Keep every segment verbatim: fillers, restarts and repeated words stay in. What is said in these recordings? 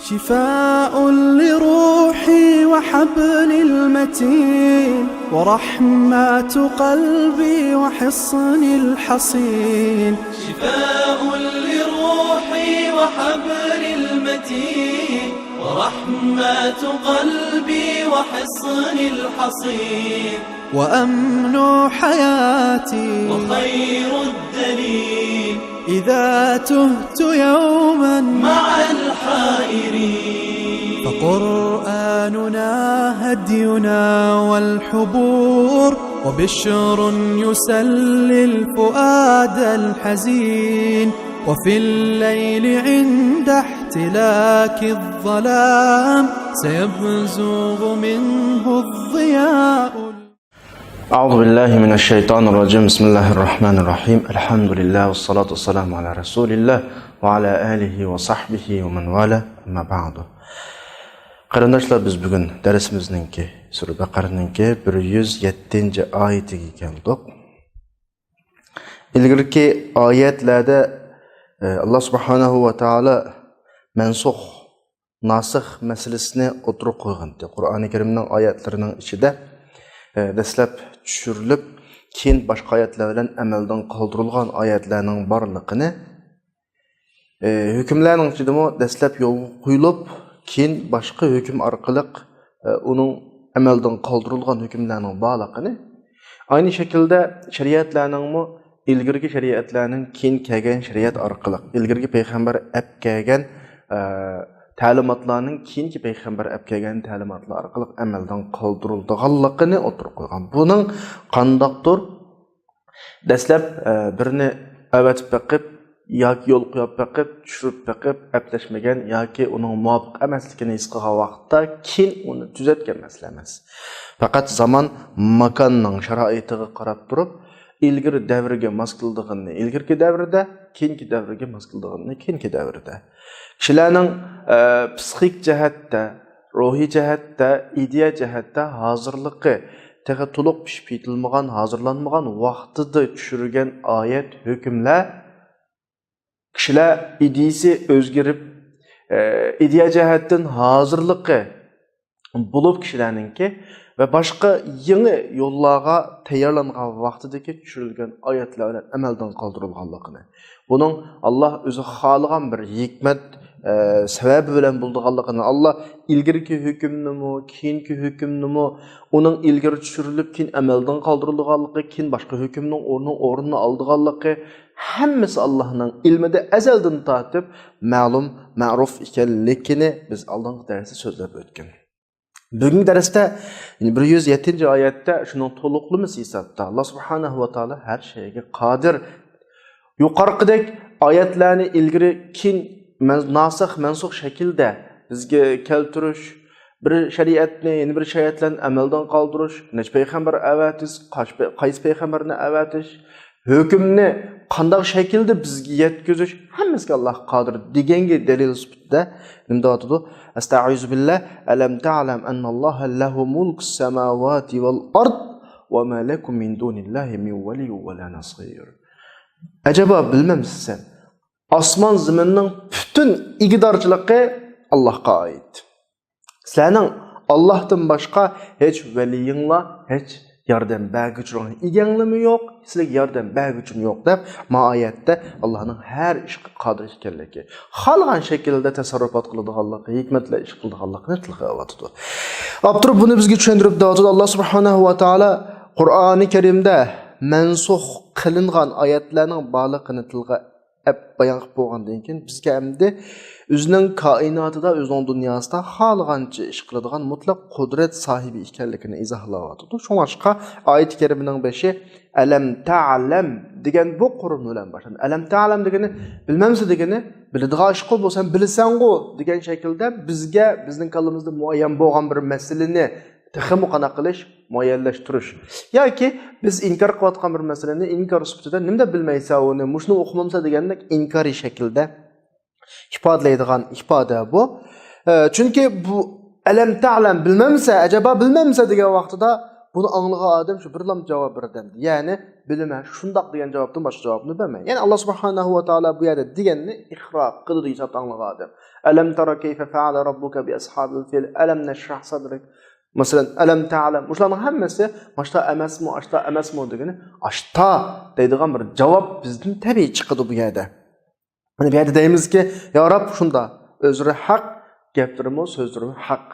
شفاء لروحي وحبل المتين، ورحمة قلبي وحصن الحصين. شفاء لروحي وحبل المتين، ورحمة قلبي وحصن الحصين. وأمن حياتي وخير الدليل، إذا تهت يوما مع الحائرين. فقرآننا هدينا والحبور، وبشر يسلي الفؤاد الحزين. وفي الليل عند احتلاك الظلام، سيبزغ منه الضياء. أعوذ بالله من الشيطان الرجيم. بسم الله الرحمن الرحيم. الحمد لله والصلاة والسلام على رسول الله وعلى آله وصحبه ومن والاه. أما بعد. قېرىنداشلار، بىز بۈگۈن دەرسىمىزنىڭكى، سۈرە بەقەرىنىڭكى بىر يۈز يەتتىنچى ئايىتىگە كەلدۇق. ئىلگىرىكى ئايەتلەردە، ئە، ئاللا سۇبھانەھۇ ۋە تائالا مەنسۇخ، ناسىخ مەسىلىسىنى ئوتتۇرىغا قويغانىدى. قۇرئانى كەرىمنىڭ ئايەتلىرىنىڭ ئىچىدە، ئە، دەسلەپ چۈشۈرۈلۈپ، كېيىن باشقا ئايەتلەر بىلەن ئەمەلدىن قالدۇرۇلغان ئايەتلەرنىڭ بارلىقىنى، ئە، ھۆكۈملەرنىڭ ئىچىدىمۇ دەسلەپ يولغا قويۇلۇپ، كېيىن باشقا ھۆكۈم ئارقىلىق، ئە، ئۇنىڭ ئەمەلدىن قالدۇرۇلغان ھۆكۈملەرنىڭ بارلىقىنى، ئاينى شەكىلدە شەرىئەتلەرنىڭمۇ ئىلگىرىكى شەرىئەتلەرنىڭ كېيىن كەلگەن شەرىئەت ئارقىلىق، ئىلگىرىكى پەيغەمبەر ئەپ كەلگەن، ئە، تەلىماتلارنىڭ كېيىنكى پەيغەمبەر ئەپ كەلگەن تەلىماتلار ئارقىلىق ئەمەلدىن قالدۇرۇلىدىغانلىقىنى ئوتتۇرىغا قويغان. بۇنىڭ قانداقتۇر دەسلەپ، ئە، بىرنى ئەۋەتىپ بېقىپ ياكى يول قويۇپ بېقىپ، چۈشۈرۈپ بېقىپ، ئەپلەشمىگەن ياكى ئۇنىڭ مۇۋاپىق ئەمەسلىكىنى ھېس قىلغان ۋاقىتتا كېيىن ئۇنى تۈزەتكەن مەسىلە ئەمەس. پەقەت زامان، ماكاننىڭ شارائىتىغا قاراپ تۇرۇپ، ئىلگىرى دەۋرگە ماس كېلىدىغىنىنى ئىلگىرىكى دەۋردە، كېيىنكى دەۋرگە ماس كېلىدىغىنىنى كېيىنكى دەۋردە. كىشىلەرنىڭ، ئە، پسىخىك جەھەتتە، روھىي جەھەتتە، ئىدىيە جەھەتتە ھازىرلىقى تېخى تولۇق پىشىپ يېتىلمىغان، ھازىرلانمىغان ۋاقتىدا چۈشۈرگەن ئايەت، ھۆكۈملەر كىشىلەر ئىدىيىسى ئۆزگىرىپ، ئە، ئىدىيە جەھەتتىن ھازىرلىقى بولۇپ كىشىلەرنىڭكى ۋە باشقا يېڭى يوللارغا تەييارلانغان ۋاقتىدىكى چۈشۈرۈلگەن ئايەتلەر بىلەن ئەمەلدىن قالدۇرۇلغانلىقىنى، بۇنىڭ ئاللا ئۆزى خالىغان بىر ھېكمەت، ئە، سەۋەبى بىلەن بولىدىغانلىقىنى، ئاللا ئىلگىرىكى ھۆكۈمنىمۇ، كېيىنكى ھۆكۈمنىمۇ، ئۇنىڭ ئىلگىرى چۈشۈرۈلۈپ، كېيىن ئەمەلدىن قالدۇرۇلىدىغانلىقى، كېيىن باشقا ھۆكۈمنىڭ ئورنىنىڭ ئورنىنى ئالىدىغانلىقى، ھەممىسى ئاللانىڭ ئىلمىدە ئەزەلدىن تارتىپ مەلۇم، مەرۇف ئىكەنلىكىنى بىز ئالدىنقى دەرستە سۆزلەپ ئۆتكەن. بۈگۈنكى دەرستە، يەنى بىر يۈز يەتتىنچى ئايەتتە شۇنىڭ تولۇقلىمىسى ھېسابتا، ئاللا سۇبھانەھۇ ۋە تائالا ھەر شەيگە قادىر. يۇقىرىقىدەك ئايەتلەرنى ئىلگىرى، كېيىن مەن-، ناسىخ، مەنسۇخ شەكىلدە بىزگە كەلتۈرۈش، بىر شەرىئەتنى يەنە بىر شەرىئەت بىلەن ئەمەلدىن قالدۇرۇش، نەچچە پەيغەمبەر ئەۋەتىش، قاچ-، قايسى پەيغەمبەرنى ئەۋەتىش، ھۆكۈمنى قانداق شەكىلدە بىزگە يەتكۈزۈش، ھەممىسىگە ئاللا قادىر دېگەنگە دەلىل سۈپىتىدە نېمە دەۋاتىدۇ؟ ئەستەئىزۇ بىللا، ئەلەم تەئلەم ئەنناللاھە لەھۇ مۇلكۇس سەماۋاتى ۋەل ئەرد ۋە مە لەكۇم مىن دۇنىللاھى مىن ۋەلىييىن ۋە لا نەسىر. ئەجەبا بىلمەمسەن سەن؟ ئاسمان زېمىننىڭ پۈتۈن ئىگىدارچىلىقى ئاللاھقا ئائىت. سىلەرنىڭ ئاللاھتىن باشقا ھېچ ۋەلىيىڭلار، ھېچ ياردەم بەرگۈچىلىرىڭلار، ئىگەڭلارمۇ يوق، سىلەرگە ياردەم بەرگۈچىمۇ يوق دەپ، ما ئايەتتە ئاللانىڭ ھەر ئىشقا قادىر ئىكەنلىكى، خالىغان شەكىلدە تەسەررۇپات قىلىدىغانلىقى، ھېكمەت بىلەن ئىش قىلىدىغانلىقىنى تىلغا ئېلىۋاتىدۇ. ئاپتور بۇنى بىزگە چۈشەندۈرۈپ دەۋاتىدۇ. ئاللا سۇبھانەھۇ ۋە تائالا قۇرئانى كەرىمدە مەنسۇخ قىلىنغان ئايەتلەرنىڭ بارلىقىنى تىلغا ئەپ بايان قىلىپ بولغاندىن كېيىن، بىزگە ئەمدى ئۆزىنىڭ كائىناتىدا، ئۆزىنىڭ دۇنياسىدا خالىغانچە ئىش قىلىدىغان مۇتلەق قۇدرەت ساھىبى ئىكەنلىكىنى ئىزاھلاۋاتىدۇ. شۇڭلاشقا ئايەت كەرىمىنىڭ بېشى «ئەلەم تەئلەم» دېگەن بۇ قۇرۇلما بىلەن باشلىنىدۇ. «ئەلەم تەئلەم» دېگىنى بىلمەمسە دېگىنى، بىلىدىغان ئىشقۇ، بۇ سەن بىلىسەنغۇ دېگەن شەكىلدە بىزگە، بىزنىڭ كاللىمىزدا مۇئەييەن بولغان بىر مەسىلىنى تېخىمۇ قانداق قىلىش؟ مۇئەييەنلەشتۈرۈش. ياكى بىز ئىنكار قىلىۋاتقان بىر مەسىلىنى ئىنكار سۈپىتىدە، «نېمە دەپ بىلمەيسەن ئۇنى؟ مۇشۇنى ئۇقمامسەن؟» دېگەندەك ئىنكارىي شەكىلدە ئىپادىلەيدىغان ئىپادە بۇ. ئە، چۈنكى بۇ «ئەلەم تەئلەم»، بىلمەمسە، ئەجەبا بىلمەمسە دېگەن ۋاقتىدا بۇنى ئاڭلىغان ئادەم شۇ بىرلا جاۋاب بېرىدۇ. يەنى، بىلىمەن، شۇنداق دېگەن جاۋابتىن باشقا جاۋابنى بەرمەيدۇ. يەنى، ئاللا سۇبھانەھۇ ۋە تائالا بۇ يەردە دېگەننى ئىقرار قىلىدۇ ھېسابتا ئاڭلىغان ئادەم. ئەلەم تەرە كەيفە فەئەلە رەببۇكە بىئەسھابىل فىل، ئەلەم نەشرەھ سەدرەك. مەسىلەن، ئەلەم تەئلەم. مۇشۇلارنىڭ ھەممىسى، ماشتا ئەمەسمۇ، ئاشتا ئەمەسمۇ دېگىنى، ئاشتا دەيدىغان بىر جاۋاب بىزدىن تەبىئىي چىقىدۇ بۇ يەردە. مانا بۇ يەردە دەيمىزكى، يا رەب، شۇندا، ئۆزلىرى ھەق، گەپلىرىمۇ، سۆزلىرىمۇ ھەق.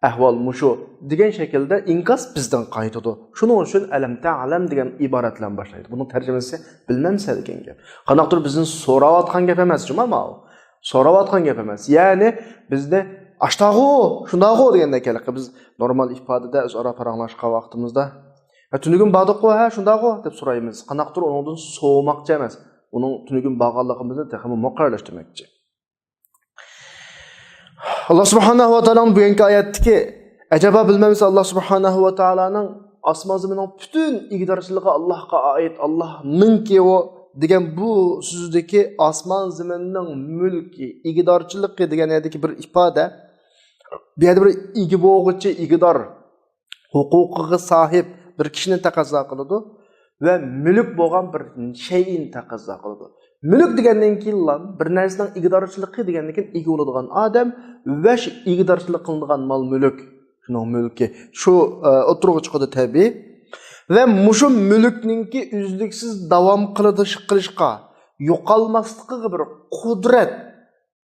ئەھۋال مۇشۇ دېگەن شەكىلدە ئىنكاس بىزدىن قايتىدۇ. شۇنىڭ ئۈچۈن ئەلەم تەئلەم دېگەن ئىبارەت بىلەن باشلايدۇ. بۇنىڭ تەرجىمىسى بىلمەمسەن دېگەن گەپ. قانداقتۇر بىزدىن سوراۋاتقان گەپ ئەمەس جۇما ماۋۇ. سوراۋاتقان گەپ ئەمەس. يەنى بىزنى ئاشتاغۇ، شۇنداغۇ دېگەندەك ھېلىقى بىز نورمال ئىپادىدە ئۆزئارا پاراڭلاشقان ۋاقتىمىزدا، ھە، تۈنۈگۈن باردۇققۇ، ھە، شۇنداغۇ دەپ سورايمىز. قانداقتۇر ئۇنىڭدىن سوۋۇماقچى ئەمەس. ئۇنىڭ تۈنۈگۈن بارغانلىقىمىزنى تېخىمۇ مۇقەررەرلەشتۈرمەكچى. ئاللا سۇبھانەھۇ ۋە تائالانىڭ بۈگۈنكى ئايەتتىكى، ئەجەبا بىلمەمسىز، ئاللا سۇبھانەھۇ ۋە تائالانىڭ ئاسمان زېمىننىڭ پۈتۈن ئىگىدارچىلىقى ئاللاھقا ئائىت، ئاللانىڭكى ئۇ دېگەن بۇ سۆزدىكى ئاسمان زېمىننىڭ مۈلكى، ئىگىدارچىلىقى دېگەن يەردىكى بىر ئىپادە. بۇ يەردە بىر ئىگە بولغۇچى، ئىگىدار، ھوقۇقىغا ساھىب بىر كىشىنى تەقەززا قىلىدۇ ۋە مۈلۈك بولغان بىر شەيئىنى تەقەززا قىلىدۇ. مۈلۈك دېگەندىن كېيىنلا بىر نەرسىنىڭ ئىگىدارچىلىقى دېگەندىن كېيىن ئىگە بولىدىغان ئادەم ۋە شۇ ئىگىدارچىلىق قىلىنىدىغان مال-مۈلۈك، شۇنىڭ مۈلكى، شۇ، ئە، ئوتتۇرىغا چىقىدۇ تەبىئىي. ۋە مۇشۇ مۈلۈكنىڭكى ئۈزلۈكسىز داۋام قىلىدىش-، قىلىشقا، يوقالماسلىقىغا بىر قۇدرەت،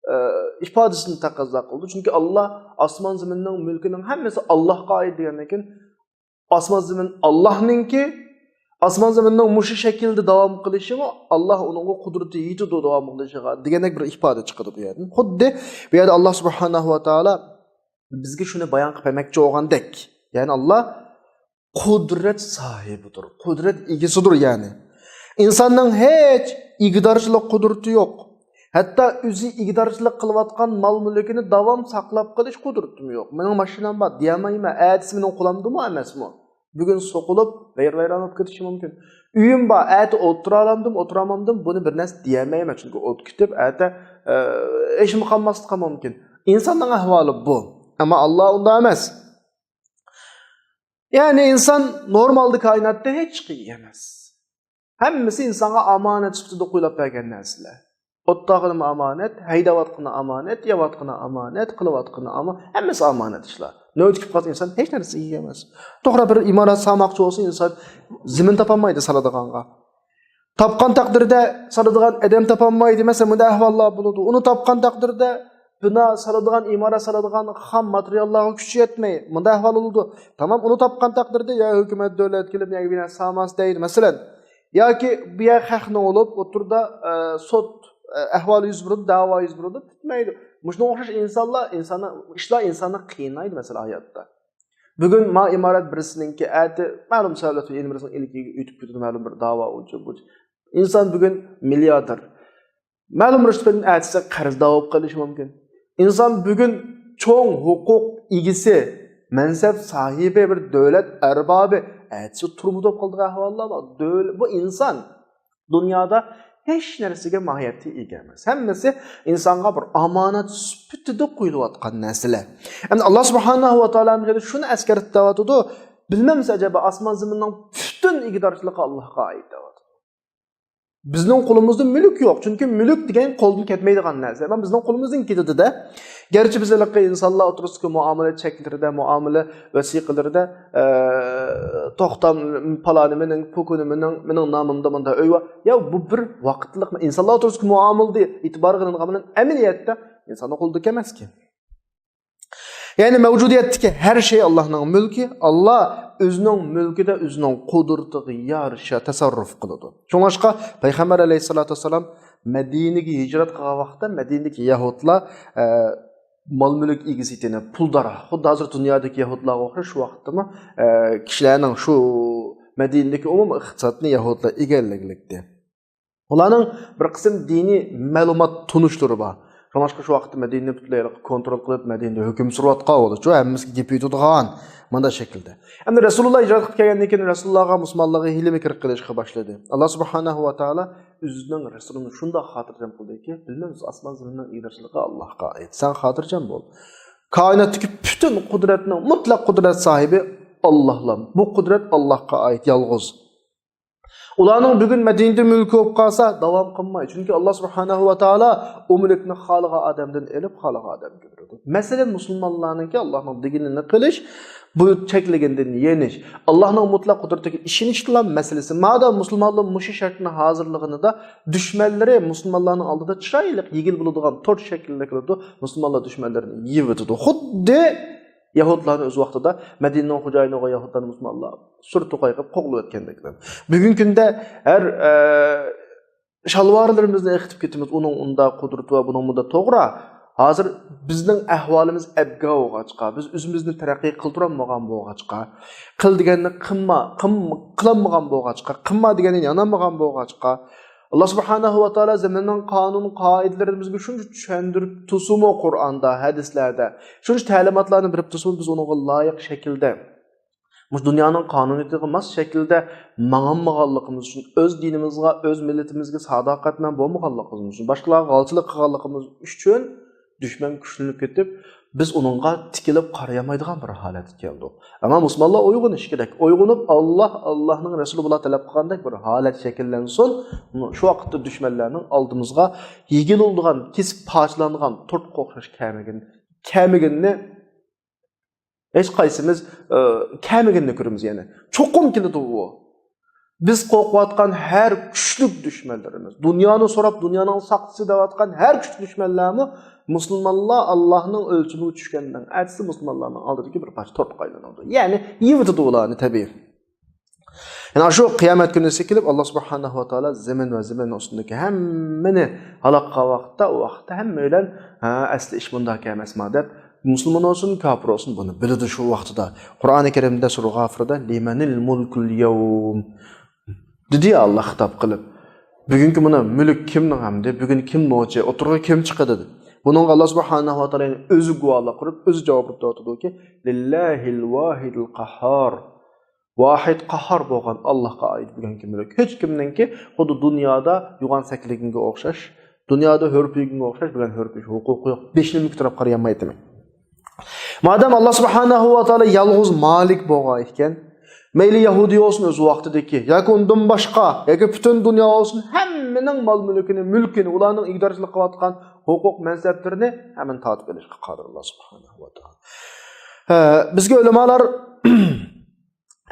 ئە، ئىپادىسىنى تەقەززا قىلىدۇ. چۈنكى ئاللا ئاسمان زېمىننىڭ مۈلكىنىڭ ھەممىسى ئاللاھقا ئائىت دېگەندىن كېيىن، ئاسمان زېمىن ئاللاھنىڭكى، ئاسمان زېمىننىڭ مۇشۇ شەكىلدە داۋام قىلىشىمۇ ئاللا ئۇنىڭغا قۇدرىتى يېتىدۇ داۋام قىلىشىغا دېگەندەك بىر ئىپادە چىقىدۇ بۇ يەردىن. خۇددى بۇ يەردە ئاللا سۇبھانەھۇ ۋە تائالا بىزگە شۇنى بايان قىلىپ بەرمەكچى بولغاندەك. يەنى ئاللا قۇدرەت ساھىبىدۇر، قۇدرەت ئىگىسىدۇر يەنى. ئىنساننىڭ ھېچ ئىگىدارچىلىق قۇدرىتى يوق. ھەتتا ئۆزى ئىگىدارچىلىق قىلىۋاتقان مال-مۈلكىنى داۋام ساقلاپ قېلىش قۇدرىتىمۇ يوق. مېنىڭ ماشىنام بار دېيەلمەيمەن، ئەتىسى مېنىڭ قولۇمدىمۇ ئەمەسمۇ. بۈگۈن سوقۇلۇپ، ۋەيران-ۋەيران بولۇپ كېتىشى مۇمكىن. ئۆيۈم بار، ئەتە ئولتۇرالامدىم، ئولتۇرالمامدىم، بۇنى بىر نەرسە دېيەلمەيمەن، چۈنكى ئوت كېتىپ، ئەتە، ئە، ھېچنېمە قالماسلىقى مۇمكىن. ئىنساننىڭ ئەھۋالى بۇ. ئەمما ئاللا ئۇنداق ئەمەس. يەنى ئىنسان نورمالدا كائىناتتا ھېچقى ئىگە ئەمەس. ھەممىسى ئىنسانغا ئامانەت سۈپىتىدە قويۇلۇپ بەرگەن نەرسىلەر. ئوتتاغىنىمۇ ئامانەت، ھەيدەۋاتقىنى ئامانەت، يەۋاتقىنى ئامانەت، قىلىۋاتقىنى ئامانەت، ھەممىسى ئامانەت ئىشلار. نۆۋەت كېلىپ قالسا ئىنسان ھېچ نەرسە ئىگە ئەمەس. توغرا، بىر ئىمارەت سالماقچى بولسا ئىنسان زېمىن تاپالمايدۇ سالىدىغانغا. تاپقان تەقدىردە سالىدىغان ئادەم تاپالمايدۇ. مەسىلەن، بۇنداق ئەھۋاللار بولىدۇ. ئۇنى تاپقان تەقدىردە بىنا سالىدىغان، ئىمارەت سالىدىغان خام ماتېرىياللارغا كۈچى يەتمەي، مۇنداق ئەھۋال بولىدۇ. تامام، ئۇنى تاپقان تەقدىردە يا ھۆكۈمەت، دۆلەت كېلىپ، يا بىنا سالماس دەيدۇ، مەسىلەن. ياكى بۇ يەر خەقنىڭ بولۇپ، ئوتتۇرىدا، ئە، سوت، ئە، ئەھۋالى يۈز بېرىدۇ، دەۋا يۈز بېرىدۇ، پۈتمەيدۇ. مۇشۇنىڭغا ئوخشاش ئىنسانلار، ئىنساننى، ئىشلار ئىنساننى قىينايدۇ، مەسىلەن، ھاياتتا. بۈگۈن ما ئىمارەت بىرسىنىڭكى، ئەتە مەلۇم سەۋەبلەر تۈپەيلى يەنە بىرسىنىڭ ئېلكىگە ئۆتۈپ كېتىدۇ، مەلۇم بىر داۋا ئويۇنچۇ بۇ. ئىنسان بۈگۈن مىلياردېر. مەلۇم بىر سەۋەبتىن ئەتىسى قەرزدار بولۇپ قېلىشى مۇمكىن. ئىنسان بۈگۈن چوڭ ھوقۇق ئىگىسى، مەنسەپ ساھىبى، بىر دۆلەت ئەربابى، ئەتىسى تۈرمىدە بولۇپ قالىدىغان ئەھۋاللار بار. دۆل-، بۇ ئىنسان دۇنيادا ھېچ نەرسىگە ماھىيەتتە ئىگە ئەمەس. ھەممىسى ئىنسانغا بىر ئامانەت سۈپىتىدە قويۇلۇۋاتقان نەرسىلەر. ئەمدى ئاللا سۇبھانەھۇ ۋە تائالا بىزگە شۇنى ئەسكەرتىپ دەۋاتىدۇ، بىلمەمسىز ئەجەبا ئاسمان زېمىننىڭ پۈتۈن ئىگىدارچىلىقى ئاللاھقا ئائىت دەۋاتىدۇ. بىزنىڭ قولىمىزدا مۈلۈك يوق، چۈنكى مۈلۈك دېگەن قولدىن كەتمەيدىغان نەرسە. ئەمما بىزنىڭ قولىمىزدىن كېتىدۇ-دە. گەرچە بىز ھېلىقى ئىنسانلار ئوتتۇرىسىدىكى مۇئامىلە چەكلىرىدە، مۇئامىلە ۋەسىقىلىرىدە، ئە، توختام، پالانى مېنىڭ، پۇكۇنى مېنىڭ، مېنىڭ نامىمدا مۇنداق ئۆي بار. يا، بۇ بىر ۋاقىتلىق ئىنسانلار ئوتتۇرىسىدىكى مۇئامىلىدە ئېتىبار قىلىنغان بىلەن ئەمەلىيەتتە ئىنساننىڭ قولىدا ئەمەسكەن. يەنى مەۋجۇدىيەتتىكى ھەر شەي ئاللانىڭ مۈلكى، ئاللا ئۆزىنىڭ مۈلكىدە ئۆزىنىڭ قۇدرىتىگە يارىشا تەسەررۇپ قىلىدۇ. شۇڭلاشقا پەيغەمبەر ئەلەيھىسسالاتۇ ۋەسسالام مەدىنىگە ھىجرەت قىلغان ۋاقىتتا مەدىنىدىكى يەھۇدلار، ئە، مال-مۈلۈك ئىگىسى ئىكەن، پۇلدار. خۇددى ھازىر دۇنيادىكى يەھۇدلارغا ئوخشاش شۇ ۋاقىتتىمۇ، ئە، كىشىلەرنىڭ شۇ مەدىنىدىكى ئومۇمىي ئىقتىسادنى يەھۇدلار ئىگىلىگەنلىكتە. ئۇلارنىڭ بىر قىسىم دىنىي مەلۇمات تونۇشلىرى بار. شۇڭلاشقا شۇ ۋاقىتتا مەدىنىنى پۈتۈنلەي كونترول قىلىپ، مەدىنىدە ھۆكۈم سۈرۈۋاتقان بولىدۇ. ھەممىسىگە گېپى يېتىدىغان مۇنداق شەكىلدە. ئەمدى رەسۇلۇللا ھىجرەت قىلىپ كەلگەندىن كېيىن رەسۇلۇللاغا مۇسۇلمانلارغا ھىيلە-مىكىر قىلىشقا باشلىدى. ئاللا سۇبھانەھۇ ۋە تائالا ئۆزىنىڭ رەسۇلىنى شۇنداق خاتىرجەم قىلدىكى، بىلمەمسىز، ئاسمان زېمىننىڭ ئىگىدارچىلىقى ئاللاھقا ئائىت. سەن خاتىرجەم بول. كائىناتتىكى پۈتۈن قۇدرەتنىڭ، مۇتلەق قۇدرەت ساھىبى ئاللاھلا. بۇ قۇدرەت ئاللاھقا ئائىت يالغۇز. ئۇلارنىڭ بۈگۈن مەدىنىدە مۈلكى بولۇپ قالسا، داۋام قىلماي. چۈنكى ئاللا سۇبھانەھۇ ۋە تائالا ئۇ مۈلۈكنى خالىغان ئادەمدىن ئېلىپ، خالىغان ئادەمگە بېرىدۇ. مەسىلەن، مۇسۇلمانلارنىڭكى ئاللانىڭ دېگىنىنى قىلىش، بۇ چەكلىگەندىن يېنىش، ئاللانىڭ مۇتلەق قۇدرىتىگە ئىشىنىشلا مەسىلىسى. مادام مۇسۇلمانلار مۇشۇ شەرتنى ھازىرلىغىنىدا، دۈشمەنلىرى مۇسۇلمانلارنىڭ ئالدىدا چىرايلىق يېگىلى بولىدىغان تورت شەكىللىك قىلىدۇ. مۇسۇلمانلار دۈشمەنلىرىنى يېيىۋېتىدۇ. خۇددى يەھۇدلارنى ئۆز ۋاقتىدا مەدىنىنىڭ خوجايىنى بولغان يەھۇدلارنى مۇسۇلمانلار سۈر توقايغا قوغلىۋەتكەندەك. بۈگۈنكى كۈندە ھەر، ئە، شالۋارلىرىمىزنى ئېقىتىپ كېتىمىز، ئۇنىڭ ئۇنداق قۇدرىتى بار، بۇنىڭ بۇنداق. توغرا، ھازىر بىزنىڭ ئەھۋالىمىز ئەبگە بولغاچقا، بىز ئۆزىمىزنى تەرەققىي قىلدۇرالمىغان بولغاچقا، قىل دېگەننى قىلما، قىلم-، قىلالمىغان بولغاچقا، قىلما دېگەننى يانالمىغان بولغاچقا، ئاللا سۇبھانەھۇ ۋە تائالا زېمىننىڭ قانۇن قائىدىلىرىمىزگە شۇنچە چۈشەندۈرۈپ تۇرسىمۇ قۇرئاندا، ھەدىسلەردە، شۇنچە تەلىماتلارنى بېرىپ تۇرسىمۇ، بىز ئۇنىڭغا لايىق شەكىلدە مۇشۇ دۇنيانىڭ قانۇنىيىتىگە ماس شەكىلدە ماڭالمىغانلىقىمىز ئۈچۈن، ئۆز دىنىمىزغا، ئۆز مىللىتىمىزگە ساداقەتمەن بولمىغانلىقىمىز ئۈچۈن، باشقىلارغا غالچىلىق قىلغانلىقىمىز ئۈچۈن دۈشمەن كۈچلىنىپ كېتىپ، بىز ئۇنىڭغا تىكىلىپ قارىيالمايدىغان بىر ھالەتكە كەلدۇق. ئەمما مۇسۇلمانلار ئويغىنىشى كېرەك. ئويغىنىپ، ئاللا، ئاللانىڭ رەسۇلى بۇلار تەلەپ قىلغاندەك بىر ھالەت شەكىللەنسۇن. شۇ ۋاقىتتا دۈشمەنلەرنىڭ ئالدىمىزغا يېگىلىدىغان، كېسىپ پارچىلانغان تورتقا ئوخشاش كەلمىگىن-، كەلمىگىنىنى ھېچقايسىمىز، ئە، كەلمىگىنىنى كۆرىمىز يەنە. چوقۇم كېلىدۇ ئۇ. بىز قورقۇۋاتقان ھەر كۈچلۈك دۈشمەنلىرىمىز، دۇنيانى سوراپ، دۇنيانىڭ ساقچىسى دەۋاتقان ھەر كۈچلۈك دۈشمەنلەرمۇ مۇسۇلمانلار ئاللانىڭ ئۆلچىمىگە چۈشكەننىڭ ئەتىسى مۇسۇلمانلارنىڭ ئالدىدىكى بىر پارچە تورتقا ئايلىنىدۇ. يەنى يېيىۋېتىدۇ ئۇلارنى تەبىئىي. يەنى شۇ قىيامەت كۈنىسى كېلىپ، ئاللا سۇبھانەھۇ ۋە تائالا زېمىن ۋە زېمىننىڭ ئۈستىدىكى ھەممىنى ھالاك قىلغان ۋاقىتتا، ئۇ ۋاقىتتا ھەممەيلەن، ھە، ئەسلى ئىش مۇنداق ئەمەسما دەپ، مۇسۇلمان بولسۇن، كاپىر بولسۇن، بۇنى بىلىدۇ شۇ ۋاقتىدا. قۇرئانى كەرىمدە سۈرە غافىردا، لىمەنىل مۇلكۇل يەۋم دېدى يا، ئاللا خىتاب قىلىپ. بۈگۈنكى مانا مۈلۈك كىمنىڭ ئەمدى؟ بۈگۈن كىم نوچى؟ ئوتتۇرىغا كىم چىقىدۇ؟ دېدى. بۇنىڭغا ئاللا سۇبھانەھۇ ۋە تائالا ئۆزى گۇۋاھلىق قىلىپ، ئۆزى جاۋاب بېرىپ تۇرۇۋاتىدۇكى، لىللاھىل ۋاھىدىل قاھھار. ۋاھىد قاھھار بولغان ئاللاھقا ئائىت بۈگۈنكى مۈلۈك. ھېچ كىمنىڭكى خۇددى دۇنيادا يوغان سەكرىگىنىگە ئوخشاش، دۇنيادا ھۆرپىگىنىگە ئوخشاش بۈگۈن ھۆرپىش ھوقۇقى يوق. بېشىنى مۇكتۇراپ قارىيالمايتتىمەن. مادام ئاللا سۇبھانەھۇ ۋە تائالا يالغۇز مالىك بولغان ئىكەن، مەيلى يەھۇدىي بولسۇن ئۆز ۋاقتىدىكى، ياكى ئۇندىن باشقا، ياكى پۈتۈن دۇنيا بولسۇن، ھەممىنىڭ مال-مۈلكىنى، مۈلكىنى، ئۇلارنىڭ ئىگىدارچىلىق قىلىۋاتقان ھوقۇق مەنسەپلىرىنى ھەممىنى تارتىپ ئېلىشقا قادىر ئاللا سۇبھانەھۇ ۋە تائالا. ھە، بىزگە ئۆلىمالار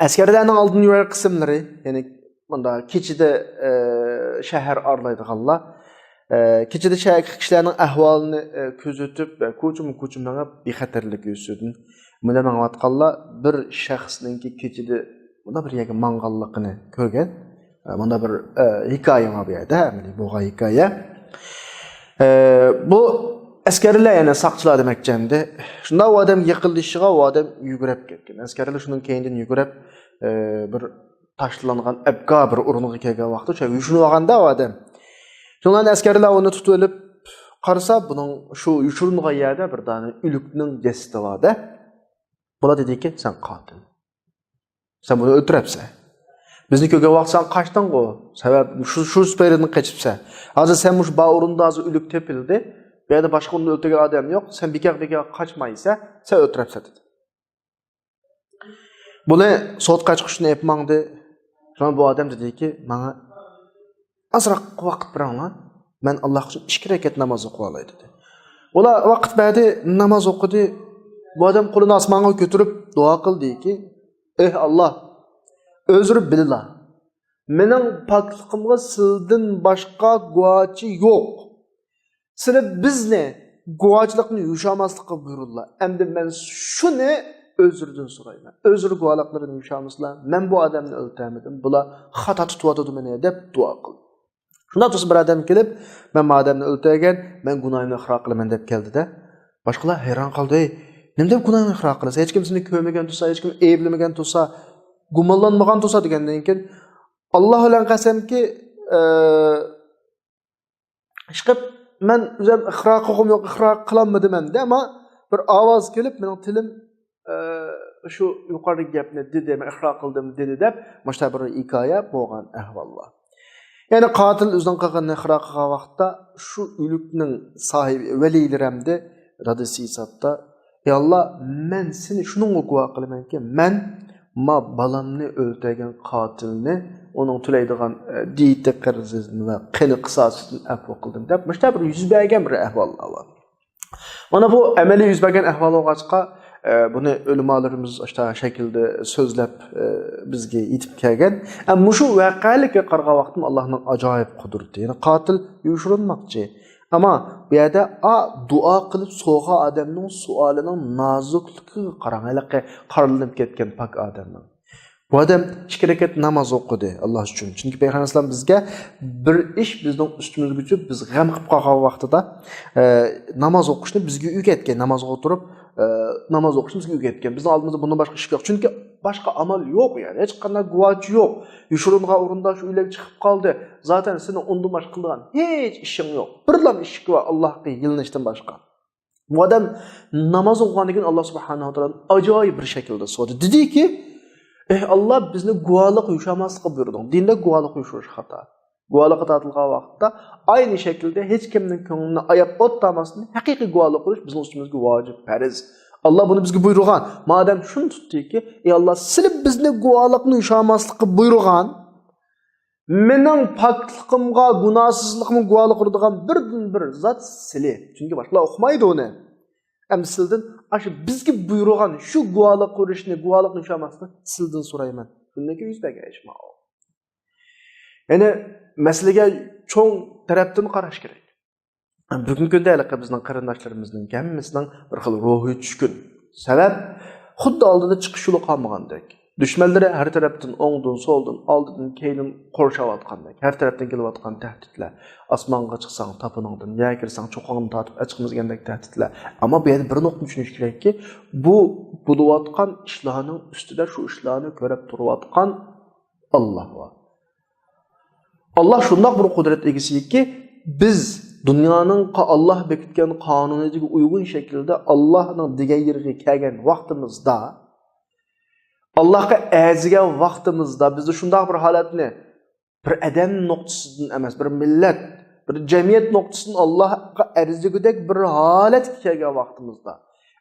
ئەسكەرلەرنىڭ ئالدىن يۈرەر قىسىملىرى، يەنى مۇنداق كېچىدە، ئە، شەھەر ئارىلايدىغانلار، ئە، كېچىدە شەھەردىكى كىشىلەرنىڭ ئەھۋالىنى، ئە، كۆزىتىپ، ئە، كوچىمۇ كوچا مېڭىپ، بىخەتەرلىك يۈزىسىدىن مۇنداق مېڭىۋاتقانلار بىر شەخسنىڭكى كېچىدە مۇنداق بىر يەرگە ماڭغانلىقىنى كۆرگەن. ئە، مۇنداق بىر، ئە، ھېكايە بار بۇ يەردە، ئەمەلىي بولغان ھېكايە. ئە، بۇ ئەسكەرلەر، يەنى ساقچىلار دېمەكچى ئەمدى. شۇنداق ئۇ ئادەم يېقىنلىشىشىغا ئۇ ئادەم يۈگۈرۈپ كەتكەن. ئەسكەرلەر شۇنىڭ كەينىدىن يۈگۈرۈپ، ئە، بىر تاشلانغان ئەبگا بىر ئورۇنغا كەلگەن ۋاقىتتا شۇ يوشۇرۇنۇۋالغاندا ئۇ ئادەم. شۇنىڭ بىلەن ئەسكەرلەر ئۇنى تۇتۇۋېلىپ قارىسا، بۇنىڭ شۇ يوشۇرۇنغان يەردە بىر دانە ئۆلۈكنىڭ جەسىتى بار-دە. بۇلار دېدىكى، سەن قاتىل. سەن بۇنى ئۆلتۈرەپسەن. بىزنى كۆرگەن ۋاقىت سەن قاچتىڭغۇ. سەۋەب، شۇ، شۇ سۈپەيلىدىن قېچىپسەن. ھازىر سەن مۇشۇ بار ئورۇندا ھازىر ئۆلۈك تېپىلدى. بۇ يەردە باشقا ئورۇندا ئۆلتۈرگەن ئادەم يوق. سەن بىكار، بىكار قاچمايسەن. سەن ئۆلتۈرەپسەن، دېدى. بۇنى سوتقا چىقىشنى ئېلىپ ماڭدى. شۇڭا بۇ ئادەم دېدىكى، ماڭا ئازراق ۋاقىت بېرىڭلار، مەن ئاللا ئۈچۈن ئىككى رەكەت ناماز ئوقۇۋالاي، دېدى. ئۇلار ۋاقىت بەردى، ناماز ئوقۇدى. بۇ ئادەم قولىنى ئاسمانغا كۆتۈرۈپ دۇئا قىلدىكى، ئېھ ئاللا، ئۆزرە بىلىلا، مېنىڭ پاكلىقىمغا سىلدىن باشقا گۇۋاچى يوق. سىلى بىزنى گۇۋاچىلىقتىن يوشۇرماسلىققا بۇيرۇلدىلا. ئەمدى مەن شۇنى ئۆزرىدىن سورايمەن. ئۆزرە گۇۋاچىلىقتىن يوشۇرمىسىلا، مەن بۇ ئادەمنى ئۆلتۈرمىدىم. بۇلار خاتا تۇتۇۋاتىدۇ مېنى، دەپ دۇئا قىلدى. شۇنداق تۇرسا بىر ئادەم كېلىپ، مەن بۇ ئادەمنى ئۆلتۈرگەن، مەن گۇناھىمنى ئىقرار قىلىمەن، دەپ كەلدى-دە. باشقىلار ھەيران قالدى. ئەي، نېمە دەپ گۇناھىڭنى ئىقرار قىلىسەن؟ ھېچكىم سېنى كۆرمىگەن تۇرسا، ھېچكىم ئەيىبلىمىگەن تۇرسا، گۇمانلانمىغان تۇرسا، دېگەندىن كېيىن، ئاللا بىلەن قەسەمكى، ئە، ئىشقىلىپ، مەن ئۆزۈم ئىقرار قىلغۇم يوق، ئىقرار قىلالمىدىم ئەمدى، ئەمما بىر ئاۋاز كېلىپ، مېنىڭ تىلىم، ئە، شۇ يۇقىرىدىكى گەپنى دېدى، مەن ئىقرار قىلدىم دېدى دەپ، مۇشۇنداق بىر ھېكايە بولغان ئەھۋاللار. يەنى قاتىل ئۆزىنىڭ قىلغىنىنى ئىقرار قىلغان ۋاقىتتا شۇ ئۆلۈكنىڭ ساھىبى، ۋەلىيلىرى ئەمدى دادىسى ھېسابتا، ئەي ئاللا، مەن سېنى شۇنىڭغا گۇۋاھ قىلىمەنكى، مەن ما بالامنى ئۆلتۈرگەن قاتىلنى ئۇنىڭ تۆلەيدىغان، ئە، دىيىتە قەرزىدىن ۋە قېنى قىساسىدىن ئەپۇ قىلدىم دەپ، مۇشۇنداق بىر يۈز بەرگەن بىر ئەھۋاللار بار. مانا بۇ ئەمەلىي يۈز بەرگەن ئەھۋال بولغاچقا، ئە، بۇنى ئۆلىمالىرىمىز ئاشتا شەكىلدە سۆزلەپ، ئە، بىزگە يېتىپ كەلگەن. ئە، مۇشۇ ۋەقەلىككە قارىغان ۋاقىتتا ئاللاھنىڭ ئاجايىپ قۇدرىتى. يەنى قاتىل يوشۇرۇنماقچى. ئەمما بۇ يەردە، ئا، دۇئا قىلىپ سوغا ئادەمنىڭ سوئالىنىڭ نازۇكلۇقىغا قاراڭ. ھېلىقى قارىلىنىپ كەتكەن پاك ئادەمنىڭ. بۇ ئادەم ئىككى رەكەت ناماز ئوقۇدى ئاللا ئۈچۈن. چۈنكى پەيغەمبەر ئەلەيھىسسالام بىزگە بىر ئىش بىزنىڭ ئۈستىمىزگە چۈشۈپ، بىز غەم قىلىپ قالغان ۋاقتىدا، ئە، ناماز ئوقۇشنى بىزگە ئۆگەتكەن. نامازغا ئولتۇرۇپ، ئە، ناماز ئوقۇشنى بىزگە ئۆگەتكەن. بىزنىڭ ئالدىمىزدا بۇندىن باشقا ئىش يوق. چۈنكى باشقا ئامال يوق، يەنى ھېچقانداق گۇۋاچى يوق. يوشۇرۇنغان ئورۇندا شۇ ئۆيلەرگە چىقىپ قالدى. زاتەن سېنىڭ ئۇندىن باشقا قىلىدىغان ھېچ ئىشىڭ يوق. بىرلا ئىشىك بار، ئاللاھقا يېلىنىشتىن باشقا. بۇ ئادەم ناماز ئوقۇغاندىن كېيىن ئاللا سۇبھانەھۇ ۋە تائالا ئاجايىپ بىر شەكىلدە سورىدى. دېدىكى، ئەي ئاللا، بىزنى گۇۋاھلىققا يوشۇرماسلىققا بۇيرۇدۇڭ. دىندا گۇۋاھلىققا يوشۇرۇش خاتا. گۇۋاھلىققا تارتىلغان ۋاقىتتا ئاينى شەكىلدە ھېچ كىمنىڭ كۆڭلىنى ئاياپ ئوتتۇرماستىن ھەقىقىي گۇۋاھلىق بېرىش بىزنىڭ ئۈستىمىزگە ۋاجىپ پەرز. ئاللا بۇنى بىزگە بۇيرۇغان. مادەم شۇنى تۇتتىكى، ئەي ئاللا، سىلى بىزنى گۇۋاھلىقنى يوشۇرماسلىققا بۇيرۇغان، مېنىڭ پاكلىقىمغا، گۇناھسىزلىقىمغا گۇۋاھلىق ئۇرىدىغان بىردىن بىر زات سىلى. چۈنكى باشقىلار ئوقۇمايدۇ ئۇنى. ئەمدى سىلىدىن ئاشۇ بىزگە بۇيرۇغان شۇ گۇۋاھلىق ئۇرۇشنى، گۇۋاھلىقنى يوشۇرماسلىقنى سىلىدىن سورايمەن. شۇندىن كېيىن يۈز بەرگەن ئىش ماۋۇ. يەنى مەسىلىگە چوڭ تەرەپتىن قاراش كېرەك. بۈگۈنكى كۈندە ھېلىقى بىزنىڭ قېرىنداشلىرىمىزنىڭ ھەممىسىنىڭ بىر خىل روھى چۈشكۈن. سەۋەب، خۇددى ئالدىدا چىقىش يولى قالمىغاندەك. دۈشمەنلىرى ھەر تەرەپتىن، ئوڭدىن، سولدىن، ئالدىدىن، كەينىدىن قورشاۋاتقاندەك. ھەر تەرەپتىن كېلىۋاتقان تەھدىتلەر. ئاسمانغا چىقساڭ تاپىنىڭدىن، يەرگە كىرسەڭ چوققاڭدىن تارتىپ ئەچىقىمىز دېگەندەك تەھدىتلەر. ئەمما بۇ يەردە بىر نۇقتىنى چۈشىنىش كېرەككى، بۇ بولۇۋاتقان ئىشلارنىڭ ئۈستىدە شۇ ئىشلارنى كۆرۈپ تۇرۇۋاتقان ئاللا بار. ئاللا شۇنداق بىر قۇدرەت ئىگىسىكى، بىز دۇنيانىڭ قا-، ئاللا بېكىتكەن قانۇنىيىتىگە ئۇيغۇن شەكىلدە ئاللانىڭ دېگەن يېرىگە كەلگەن ۋاقتىمىزدا، ئاللاغا ئەرزىگەن ۋاقتىمىزدا بىزدە شۇنداق بىر ھالەتنى بىر ئادەم نۇقتىسىدىن ئەمەس، بىر مىللەت، بىر جەمئىيەت نۇقتىسىدىن ئاللاغا ئەرزىگۈدەك بىر ھالەتكە كەلگەن ۋاقتىمىزدا،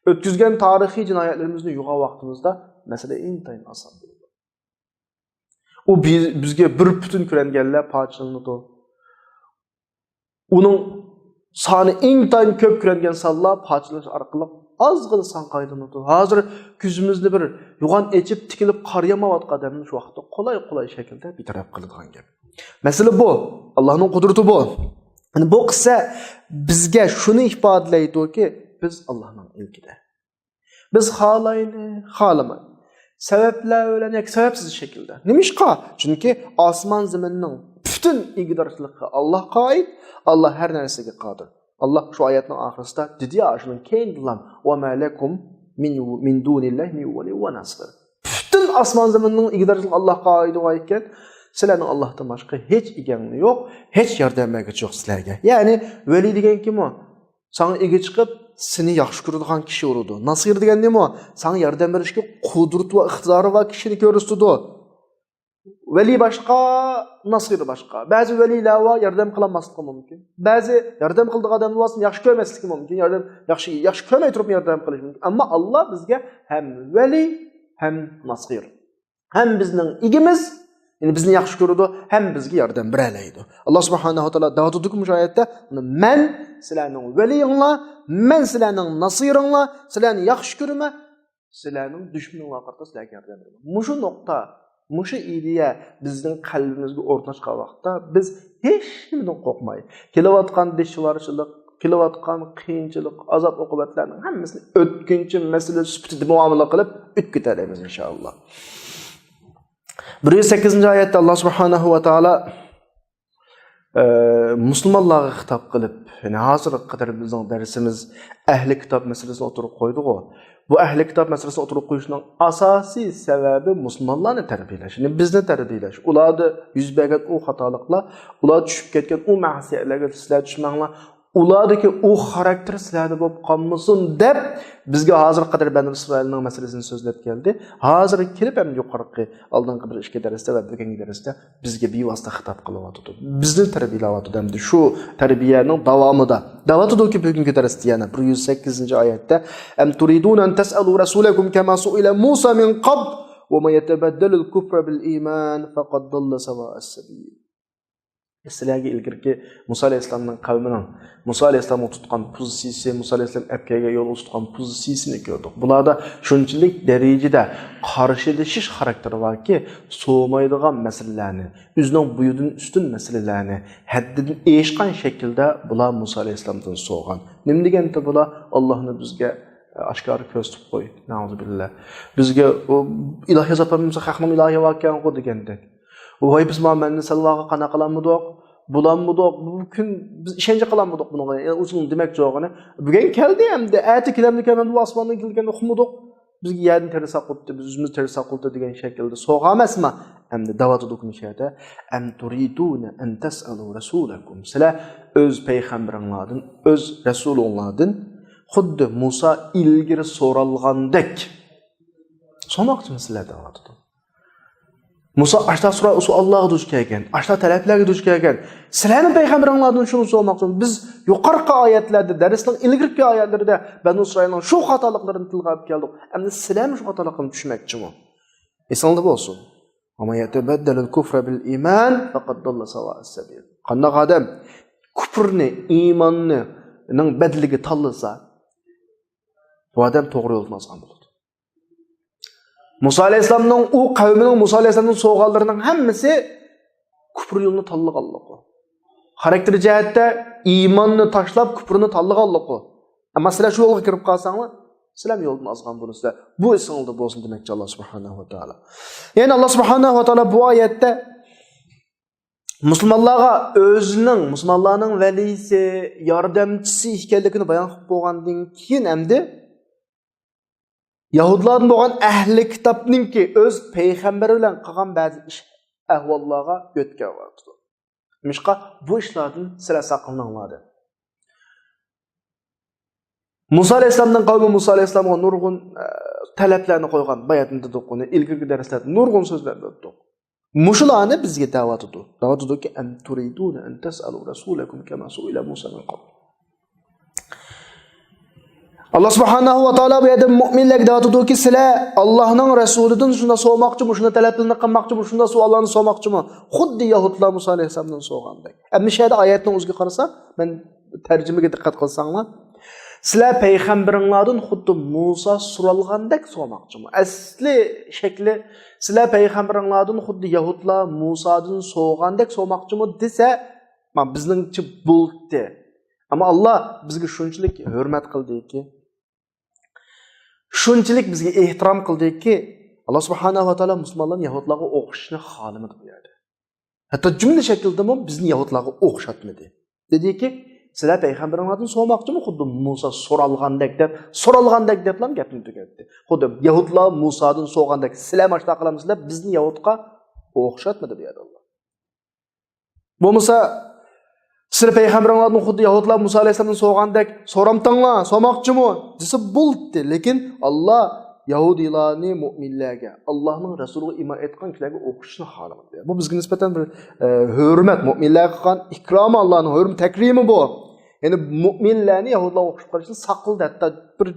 ئۆتكۈزگەن تارىخىي جىنايەتلىرىمىزنى يۇغان ۋاقتىمىزدا مەسىلە ئىنتايىن ئاسان بولىدۇ. ئۇ بىز-، بىزگە بىر پۈتۈن كۆرۈنگەنلەر پارچىلىنىدۇ. ئۇنىڭ سانى ئىنتايىن كۆپ كۆرۈنگەن سانلار پارچىلىنىش ئارقىلىق ئازغىنە سانغا ئايلىنىدۇ. ھازىر كۆزىمىزنى بىر يوغان ئېچىپ تىكىلىپ قارىيالمايۋاتقان ئادەمنى شۇ ۋاقىتتا قولاي-قولاي شەكىلدە بىتەرەپ قىلىدىغان گەپ. مەسىلە بۇ. ئاللانىڭ قۇدرىتى بۇ. يەنى بۇ قىسسە بىزگە شۇنى ئىپادىلەيدۇكى، بىز ئاللانىڭ ئىلكىدە. بىز خالايلى، خالىمايلى، سەۋەبلەر بىلەن ياكى سەۋەبسىز شەكىلدە. نېمىشقا؟ چۈنكى ئاسمان زېمىننىڭ پۈتۈن ئىگىدارچىلىقى ئاللاھقا ئائىت. ئاللا ھەر نەرسىگە قادىر. ئاللا شۇ ئايەتنىڭ ئاخىرىسىدا دېدى، يا شۇنىڭ كەينىدىلا، «وما لكم من، من دون الله من ولي ونصير.» پۈتۈن ئاسمان زېمىننىڭ ئىگىدارچىلىقى ئاللاھقا ئائىت بولغان ئىكەن، سىلەرنىڭ ئاللاھتىن باشقا ھېچ ئىگەڭلار يوق، ھېچ ياردەملەرگۈچى يوق سىلەرگە. يەنى ۋەلى دېگەن كىم ئۇ؟ ساڭا ئىگە چىقىپ، سېنى ياخشى كۆرىدىغان كىشى بولىدۇ. ناسىر دېگەن نېمە؟ ساڭا ياردەم بېرىشكە قۇدرىتى ۋە ئىقتىدارى بار كىشىنى كۆرسىتىدۇ. ۋەلى باشقا، ناسىر باشقا. بەزى ۋەلىلەر بار، ياردەم قىلالماسلىقى مۇمكىن. بەزى ياردەم قىلىدىغان ئادەملەر بار، سېنى ياخشى كۆرمەسلىكى مۇمكىن. ياردەم، ياخشى، ياخشى كۆرمەي تۇرۇپ ياردەم قىلىشى مۇمكىن. ئەمما ئاللا بىزگە ھەم ۋەلى، ھەم ناسىر. ھەم بىزنىڭ ئىگىمىز، يەنى بىزنى ياخشى كۆرىدۇ، ھەم بىزگە ياردەم بېرەلەيدۇ. ئاللا سۇبھانەھۇ ۋە تائالا دەۋاتىدۇكى مۇشۇ ئايەتتە، مەن سىلەرنىڭ ۋەلىيىڭلار، مەن سىلەرنىڭ ناسىرىڭلار، سىلەرنى ياخشى كۆرىمەن، سىلەرنىڭ دۈشمىنىڭلارغا قارىتا سىلەرگە ياردەم بېرىمەن. مۇشۇ نۇقتا، مۇشۇ ئىدىيە بىزنىڭ قەلبىمىزگە ئورناشقان ۋاقىتتا، بىز ھېچنېمىدىن قورقماي، كېلىۋاتقان دىشۋارچىلىق، كېلىۋاتقان قىيىنچىلىق، ئازاب-ئوقۇبەتلەرنىڭ ھەممىسىنى ئۆتكۈنچى مەسىلە سۈپىتىدە مۇئامىلە قىلىپ ئۆتۈپ كېتەلەيمىز، ئىنشائاللا. بىر يۈز سەككىزىنچى ئايەتتە ئاللا سۇبھانەھۇ ۋە تائالا، ئە، مۇسۇلمانلارغا خىتاب قىلىپ، يەنى ھازىرغا قەدەر بىزنىڭ دەرسىمىز ئەھلى كىتاب مەسىلىسىنى ئوتتۇرىغا قويدىغۇ. بۇ ئەھلى كىتاب مەسىلىسىنى ئوتتۇرىغا قويۇشنىڭ ئاساسىي سەۋەبى مۇسۇلمانلارنى تەربىيەلەش، يەنى بىزنى تەربىيەلەش. ئۇلاردا يۈز بەرگەن ئۇ خاتالىقلار، ئۇلار چۈشۈپ كەتكەن ئۇ مەسىيەتلەرگە سىلەر چۈشمەڭلار. ئۇلاردىكى ئۇ خاراكتېر سىلەردە بولۇپ قالمىسۇن دەپ، بىزگە ھازىرغا قەدەر بەنۇ ئىسرائىلنىڭ مەسىلىسىنى سۆزلەپ كەلدى. ھازىر كېلىپ ھەم يۇقىرىقى ئالدىنقى بىر ئىككى دەرستە ۋە بۈگۈنكى دەرستە بىزگە بىۋاسىتە خىتاب قىلىۋاتىدۇ. بىزنى تەربىيەلەۋاتىدۇ. ئەمدى شۇ تەربىيەنىڭ داۋامىدا دەۋاتىدۇكى، بۈگۈنكى دەرستە يەنە بىر يۈز سەككىزىنچى ئايەتتە، أم تريدون أن تسألوا رسولكم كما سئل موسى من قبل ومن يتبدل الكفر بالإيمان فقد ضل سواء السبيل. سىلەرگە ئىلگىرىكى مۇسا ئەلەيھىسسالامنىڭ قەۋمىنىڭ مۇسا ئەلەيھىسسالامغا تۇتقان پوزىتسىيىسى، مۇسا ئەلەيھىسسالام ئەپ كەلگەن يولغا تۇتقان پوزىتسىيىسىنى كۆردۇق. بۇلاردا شۇنچىلىك دەرىجىدە قارشىلىشىش خاراكتېرى باركى، سورىمايدىغان مەسىلىلەرنى، ئۆزىنىڭ بويىدىن ئۈستۈن مەسىلىلەرنى، ھەددىدىن ئېشقان شەكىلدە بۇلار مۇسا ئەلەيھىسسالامدىن سورىغان. نېمە دېگەنتى بۇلار؟ ئاللاھنى بىزگە ئاشكارا كۆرسىتىپ قوي. نەئۇزۇبىللا. بىزگە ئۇ ئىلاھ ياساپ بەرمىسە، خەقنىڭ ئىلاھى باركەنغۇ دېگەندەك. ۋاي، بىز مانا مەننى سەلۋاغا قانا قىلالمىدۇق، بولالمىدۇق، بۇ كۈن بىز ئىشەنچ قىلالمىدۇق بۇنىڭغا. يەنى ئۇزۇن دېمەكچى بولغىنى، بۈگۈن كەلدى ئەمدى، ئەتە كېلەمدىكەن، ئەمدى ئۇ ئاسماندىن كېلگەننى ئۇقمىدۇق. بىزگە يەردىن تېرىلسا قوپتى، بىز ئۆزىمىز تېرىلسا قوپتى دېگەن شەكىلدە سورىغان ئەمەسما؟ ئەمدى دەۋاتىدۇ مۇشۇ يەردە، أم تريدون أن تسألوا رسولكم. سىلەر ئۆز پەيغەمبىرىڭلاردىن، ئۆز رەسۇلۇڭلاردىن خۇددى مۇسا ئىلگىرى سورالغاندەك سورىماقچىمۇ سىلەر دەۋاتىدۇ. مۇسا ئاشتا سورا-، سوئاللارغا دۇچ كەلگەن، ئاشتا تەلەپلەرگە دۇچ كەلگەن. سىلەرنىڭ پەيغەمبىرىڭلاردىن شۇنى سورىماقچىمۇ؟ بىز يۇقىرىقى ئايەتلەردە، دەرسنىڭ ئىلگىرىكى ئايەتلىرىدە بەنۇ ئىسرائىلنىڭ شۇ خاتالىقلىرىنى تىلغا ئېلىپ كەلدۇق. ئەمدى سىلەرمۇ شۇ خاتالىققا چۈشمەكچىمۇ؟ ئېسىڭلاردا بولسۇن. ومن يتبدل الكفر بالإيمان فقد ضل سواء السبيل. قانداق ئادەم كۇپرنى ئىماننىڭ بەدىلىگە تاللىسا، بۇ ئادەم توغرا يولدىن ئازغان بولىدۇ. مۇسا ئەلەيھىسسالامنىڭ، ئۇ قەۋمىنىڭ مۇسا ئەلەيھىسسالامدىن سورىغانلىرىنىڭ ھەممىسى كۇپر يولىنى تاللىغانلىقى. خاراكتېر جەھەتتە ئىماننى تاشلاپ، كۇپرنى تاللىغانلىقى. ئەمما سىلەر شۇ يولغا كىرىپ قالساڭلار، سىلەرمۇ يولدىن ئازغان بولىسىلەر. بۇ ئېسىڭلاردا بولسۇن دېمەكچى ئاللا سۇبھانەھۇ ۋە تائالا. يەنى ئاللا سۇبھانەھۇ ۋە تائالا بۇ ئايەتتە مۇسۇلمانلارغا ئۆزىنىڭ، مۇسۇلمانلارنىڭ ۋەلىسى، ياردەمچىسى ئىكەنلىكىنى بايان قىلىپ بولغاندىن كېيىن ئەمدى يەھۇدىيلاردىن بولغان ئەھلى كىتابنىڭكى ئۆز پەيغەمبىرى بىلەن قىلغان بەزى ئىش ئەھۋاللارغا يۆتكەۋاتىدۇ. نېمىشقا بۇ ئىشلاردىن سىلەر ساقلىنىڭلار دەپ. مۇسا ئەلەيھىسسالامنىڭ قەۋمى مۇسا ئەلەيھىسسالامغا نۇرغۇن، ئە، تەلەپلەرنى قويغان، باياتىن دېدۇق ئۇنى، ئىلگىرىكى دەرسلەردە نۇرغۇن سۆزلەرنى ئۆتتۇق. مۇشۇلارنى بىزگە دەۋاتىدۇ. دەۋاتىدۇكى، أم تريدون أن تسألوا رسولكم كما سئل موسى من قبل. ئاللا سۇبھانەھۇ ۋە تائالا بۇ يەردە مۇئمىنلەرگە دەۋاتىدۇكى، سىلەر ئاللانىڭ رەسۇلىدىن شۇنداق سورىماقچىمۇ، شۇنداق تەلەپلىرىنى قىلماقچىمۇ، شۇنداق سوئاللارنى سورىماقچىمۇ؟ خۇددى يەھۇدلار مۇسا ئەلەيھىسسالامدىن سورىغاندەك. ئەمدى شۇ يەردە ئايەتنىڭ ئۆزىگە قارىساق، مەن تەرجىمىگە دىققەت قىلساڭلار، سىلەر پەيغەمبىرىڭلاردىن خۇددى مۇسا سورالغاندەك سورىماقچىمۇ؟ ئەسلى شەكلى، سىلەر پەيغەمبىرىڭلاردىن خۇددى يەھۇدلار مۇسادىن سورىغاندەك سورىماقچىمۇ دېسە، ما، بىزنىڭچە بولدى. ئەمما ئاللا بىزگە شۇنچىلىك ھۆرمەت قىلدىكى، شۇنچىلىك بىزگە ئېھتىرام قىلدىكى، ئاللا سۇبھانەھۇ ۋە تائالا مۇسۇلمانلارنى يەھۇدلارغا ئوخشىشىنى خالىمىدى بۇ يەردە. ھەتتا جۈملە شەكىلدىمۇ بىزنى يەھۇدلارغا ئوخشاتمىدى. دېدىكى، سىلەر پەيغەمبىرىڭلاردىن سورىماقچىمۇ، خۇددى مۇسا سورالغاندەك دەپ، سورالغاندەك دەپلا گەپنى تۈگەتتى. خۇددى يەھۇدلار مۇسادىن سورىغاندەك، سىلەر ماشۇنداق قىلامسىلەر، بىزنى يەھۇدقا ئوخشاتمىدى بۇ يەردە ئاللا. بولمىسا، سىلەر پەيغەمبىرىڭلاردىن خۇددى يەھۇدلار مۇسا ئەلەيھىسسالامدىن سورىغاندەك سورامتىڭلار، سورىماقچىمۇ دېسە بولدى. لېكىن ئاللا يەھۇدىيلارنى مۇئمىنلەرگە، ئاللانىڭ رەسۇلىغا ئىمان ئېيتقان كىشىلەرگە ئوخشىشىنى خالىمىدى. بۇ بىزگە نىسبەتەن بىر، ئە، ھۆرمەت، مۇئمىنلەرگە قىلغان ئىكرامى، ئاللانىڭ ھۆرمىتى، تەكرىمى بۇ. يەنى مۇئمىنلەرنى يەھۇدىيلارغا ئوخشاپ قېلىشتىن ساقلىدى ھەتتا، بىر،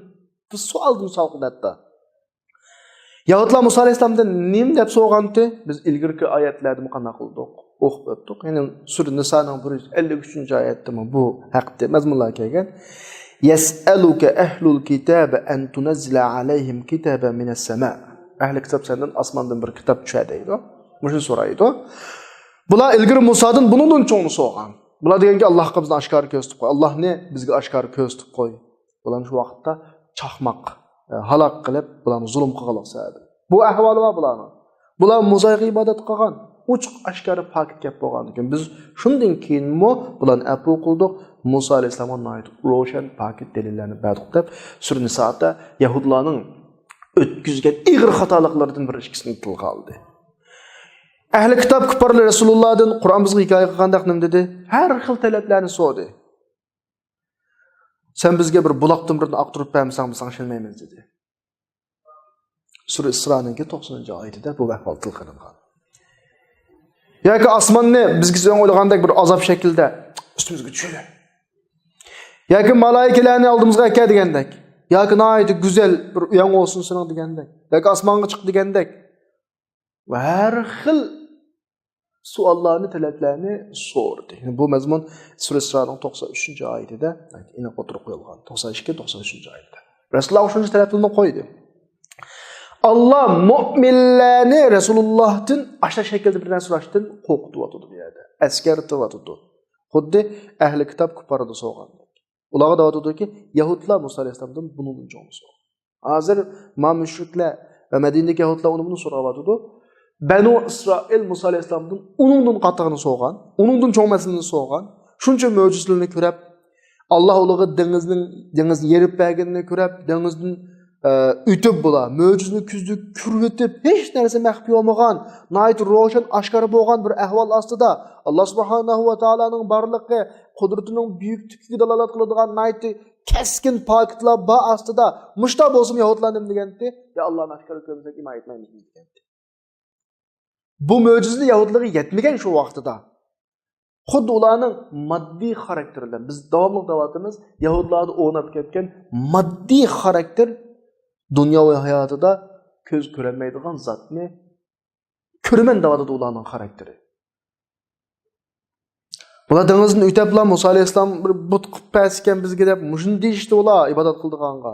بىر سوئالدىن ساقلىدى ھەتتا. يەھۇدىيلار مۇسا ئەلەيھىسسالامدىن نېمە دەپ سورىغانتى؟ بىز ئىلگىرىكى ئايەتلەردىمۇ قانداق قىلدۇق؟ ئوقۇپ ئۆتتۇق. يەنى سۈرە نىسانىڭ بىر يۈز ئەللىك ئۈچىنچى ئايەتتىمۇ بۇ ھەقتە مەزمۇنلار كەلگەن. يسألك أهل الكتاب أن تنزل عليهم كتابا من السماء. ئەھلى كىتاب سەندىن ئاسماندىن بىر كىتاب چۈشە دەيدۇ. مۇشۇنى سورايدۇ. بۇلار ئىلگىرى مۇسادىن بۇنىڭدىن چوڭىنى سورىغان. بۇلار دېگەنكى، ئاللاھقا بىزنى ئاشكارا كۆرسىتىپ قوي. ئاللاھنى بىزگە ئاشكارا كۆرسىتىپ قوي. بۇلارنى شۇ ۋاقىتتا چاقماق، ئە، ھالاك قىلىپ، بۇلارنى زۇلۇم قىلغانلىق سەۋەبىدىن. بۇ ئەھۋالى بار بۇلارنىڭ. بۇلار مۇزايغا ئىبادەت قىلغان، ئوچۇق ئاشكارا پاكىت گەپ بولغاندىكىن، بىز شۇندىن كېيىنمۇ بۇلارنى ئەپۇ قىلدۇق. مۇسا ئەلەيھىسسالامغا ناھايىتى روشەن، پاكىت دەلىللەرنى بەردۇق دەپ، سۈرە نىسادا يەھۇدلارنىڭ ئۆتكۈزگەن ئېغىر خاتالىقلىرىدىن بىر ئىككىسىنى تىلغا ئالدى. ئەھلى كىتاب كۇپپارلار رەسۇلۇللادىن، قۇرئان بىزگە ھېكايە قىلغاندەك نېمە دېدى؟ ھەر خىل تەلەپلەرنى سورىدى. سەن بىزگە بىر بۇلاقتىن بىرنى ئاقتۇرۇپ بەرمىسەڭ، بىز ساڭا ئىشەنمەيمىز، دېدى. سۈرە ئىسرانىڭكى توقسىنىنچى ئايىتىدە بۇ ئەھۋال تىلغا ئېلىنغان. ياكى ئاسماننى بىزگە سەن ئويلىغاندەك بىر ئازاب شەكلىدە ئۈستىمىزگە چۈشۈر. ياكى مالائىكىلەرنى ئالدىمىزغا ئەكەل دېگەندەك. ياكى ناھايىتى گۈزەل بىر ئۆيۈڭ بولسۇن سېنىڭ دېگەندەك. ياكى ئاسمانغا چىق دېگەندەك. ۋە ھەر خىل سوئاللارنى، تەلەپلەرنى سورىدى. بۇ مەزمۇن سۈرە ئىسرانىڭ توقسان ئۈچىنچى ئايىتىدە ئېنىق ئوتتۇرىغا قويۇلغان. توقسان ئىككى، توقسان ئۈچىنچى ئايەتتە. رەسۇلۇللاھ شۇنچە تەلەپلىرىنى قويدى. ئاللاھ مۆمىنلەرنى رەسۇلۇللاھتىن ئاشۇ شەكىلدە بىر نەرسە سوراشتىن قورقۇتۇۋاتىدۇ بۇ يەردە. ئەسكەرتىۋاتىدۇ. خۇددى ئەھلى كىتاب كۇپپاردا سورىغاندەك. ئۇلارغا دەۋاتىدۇكى، يەھۇدلار مۇسا ئەلەيھىسسالامدىن بۇنىڭدىن چوڭ سورىغان. ھازىر ما مۇشرىكلەر ۋە مەدىنىدىكى يەھۇدلار ئۇنى بۇنى سوراۋاتىدۇ. بەنۇ ئىسرائىل مۇسا ئەلەيھىسسالامدىن ئۇنىڭدىن قاتتىقىنى سورىغان، ئۇنىڭدىن چوڭ مەسىلىنى سورىغان. شۇنچە مۆجىزىلەرنى كۆرۈپ، ئاللاھ ئۇلارغا دېڭىزنىڭ، دېڭىزنى يېرىپ بەرگىنىنى كۆرۈپ، دېڭىزدىن، ئە، ئۆتۈپ بۇلار مۆجىزىنى كۆزدە كۆرۈۋېتىپ، ھېچ نەرسە مەخپىي بولمىغان، ناھايىتى روشەن، ئاشكارا بولغان بىر ئەھۋال ئاستىدا، ئاللاھ سۇبھانەھۇ ۋە تائالانىڭ بارلىقى، قۇدرىتىنىڭ بۈيۈكلۈكىگە دالالەت قىلىدىغان ناھايىتى كەسكىن پاكىتلار بار ئاستىدا، مۇشتا بولسىمۇ يەھۇدلار نېمە دېگەنتى؟ يا ئاللاھنى ئاشكارا كۆرمىسەك ئىمان ئېيتمايمىز بىز دېگەنتى. بۇ مۆجىزىنى يەھۇدلارغا يەتمىگەن شۇ ۋاقتىدا. خۇددى ئۇلارنىڭ ماددىي خاراكتېرى بىلەن، بىز داۋاملىق دەۋاتىمىز، يەھۇدلاردا ئورناپ كەتكەن ماددىي خاراكتېر دۇنياۋى ھاياتىدا كۆز كۆرەلمەيدىغان زاتنى كۆرىمەن دەۋاتىدۇ ئۇلارنىڭ خاراكتېرى. بۇلار دېڭىزدىن ئۆتەپلا مۇسا ئەلەيھىسسالام بىر بۇت قىلىپ بەرسىكەن بىزگە دەپ مۇشۇنى دېيىشتى ئۇلار ئىبادەت قىلىدىغانغا.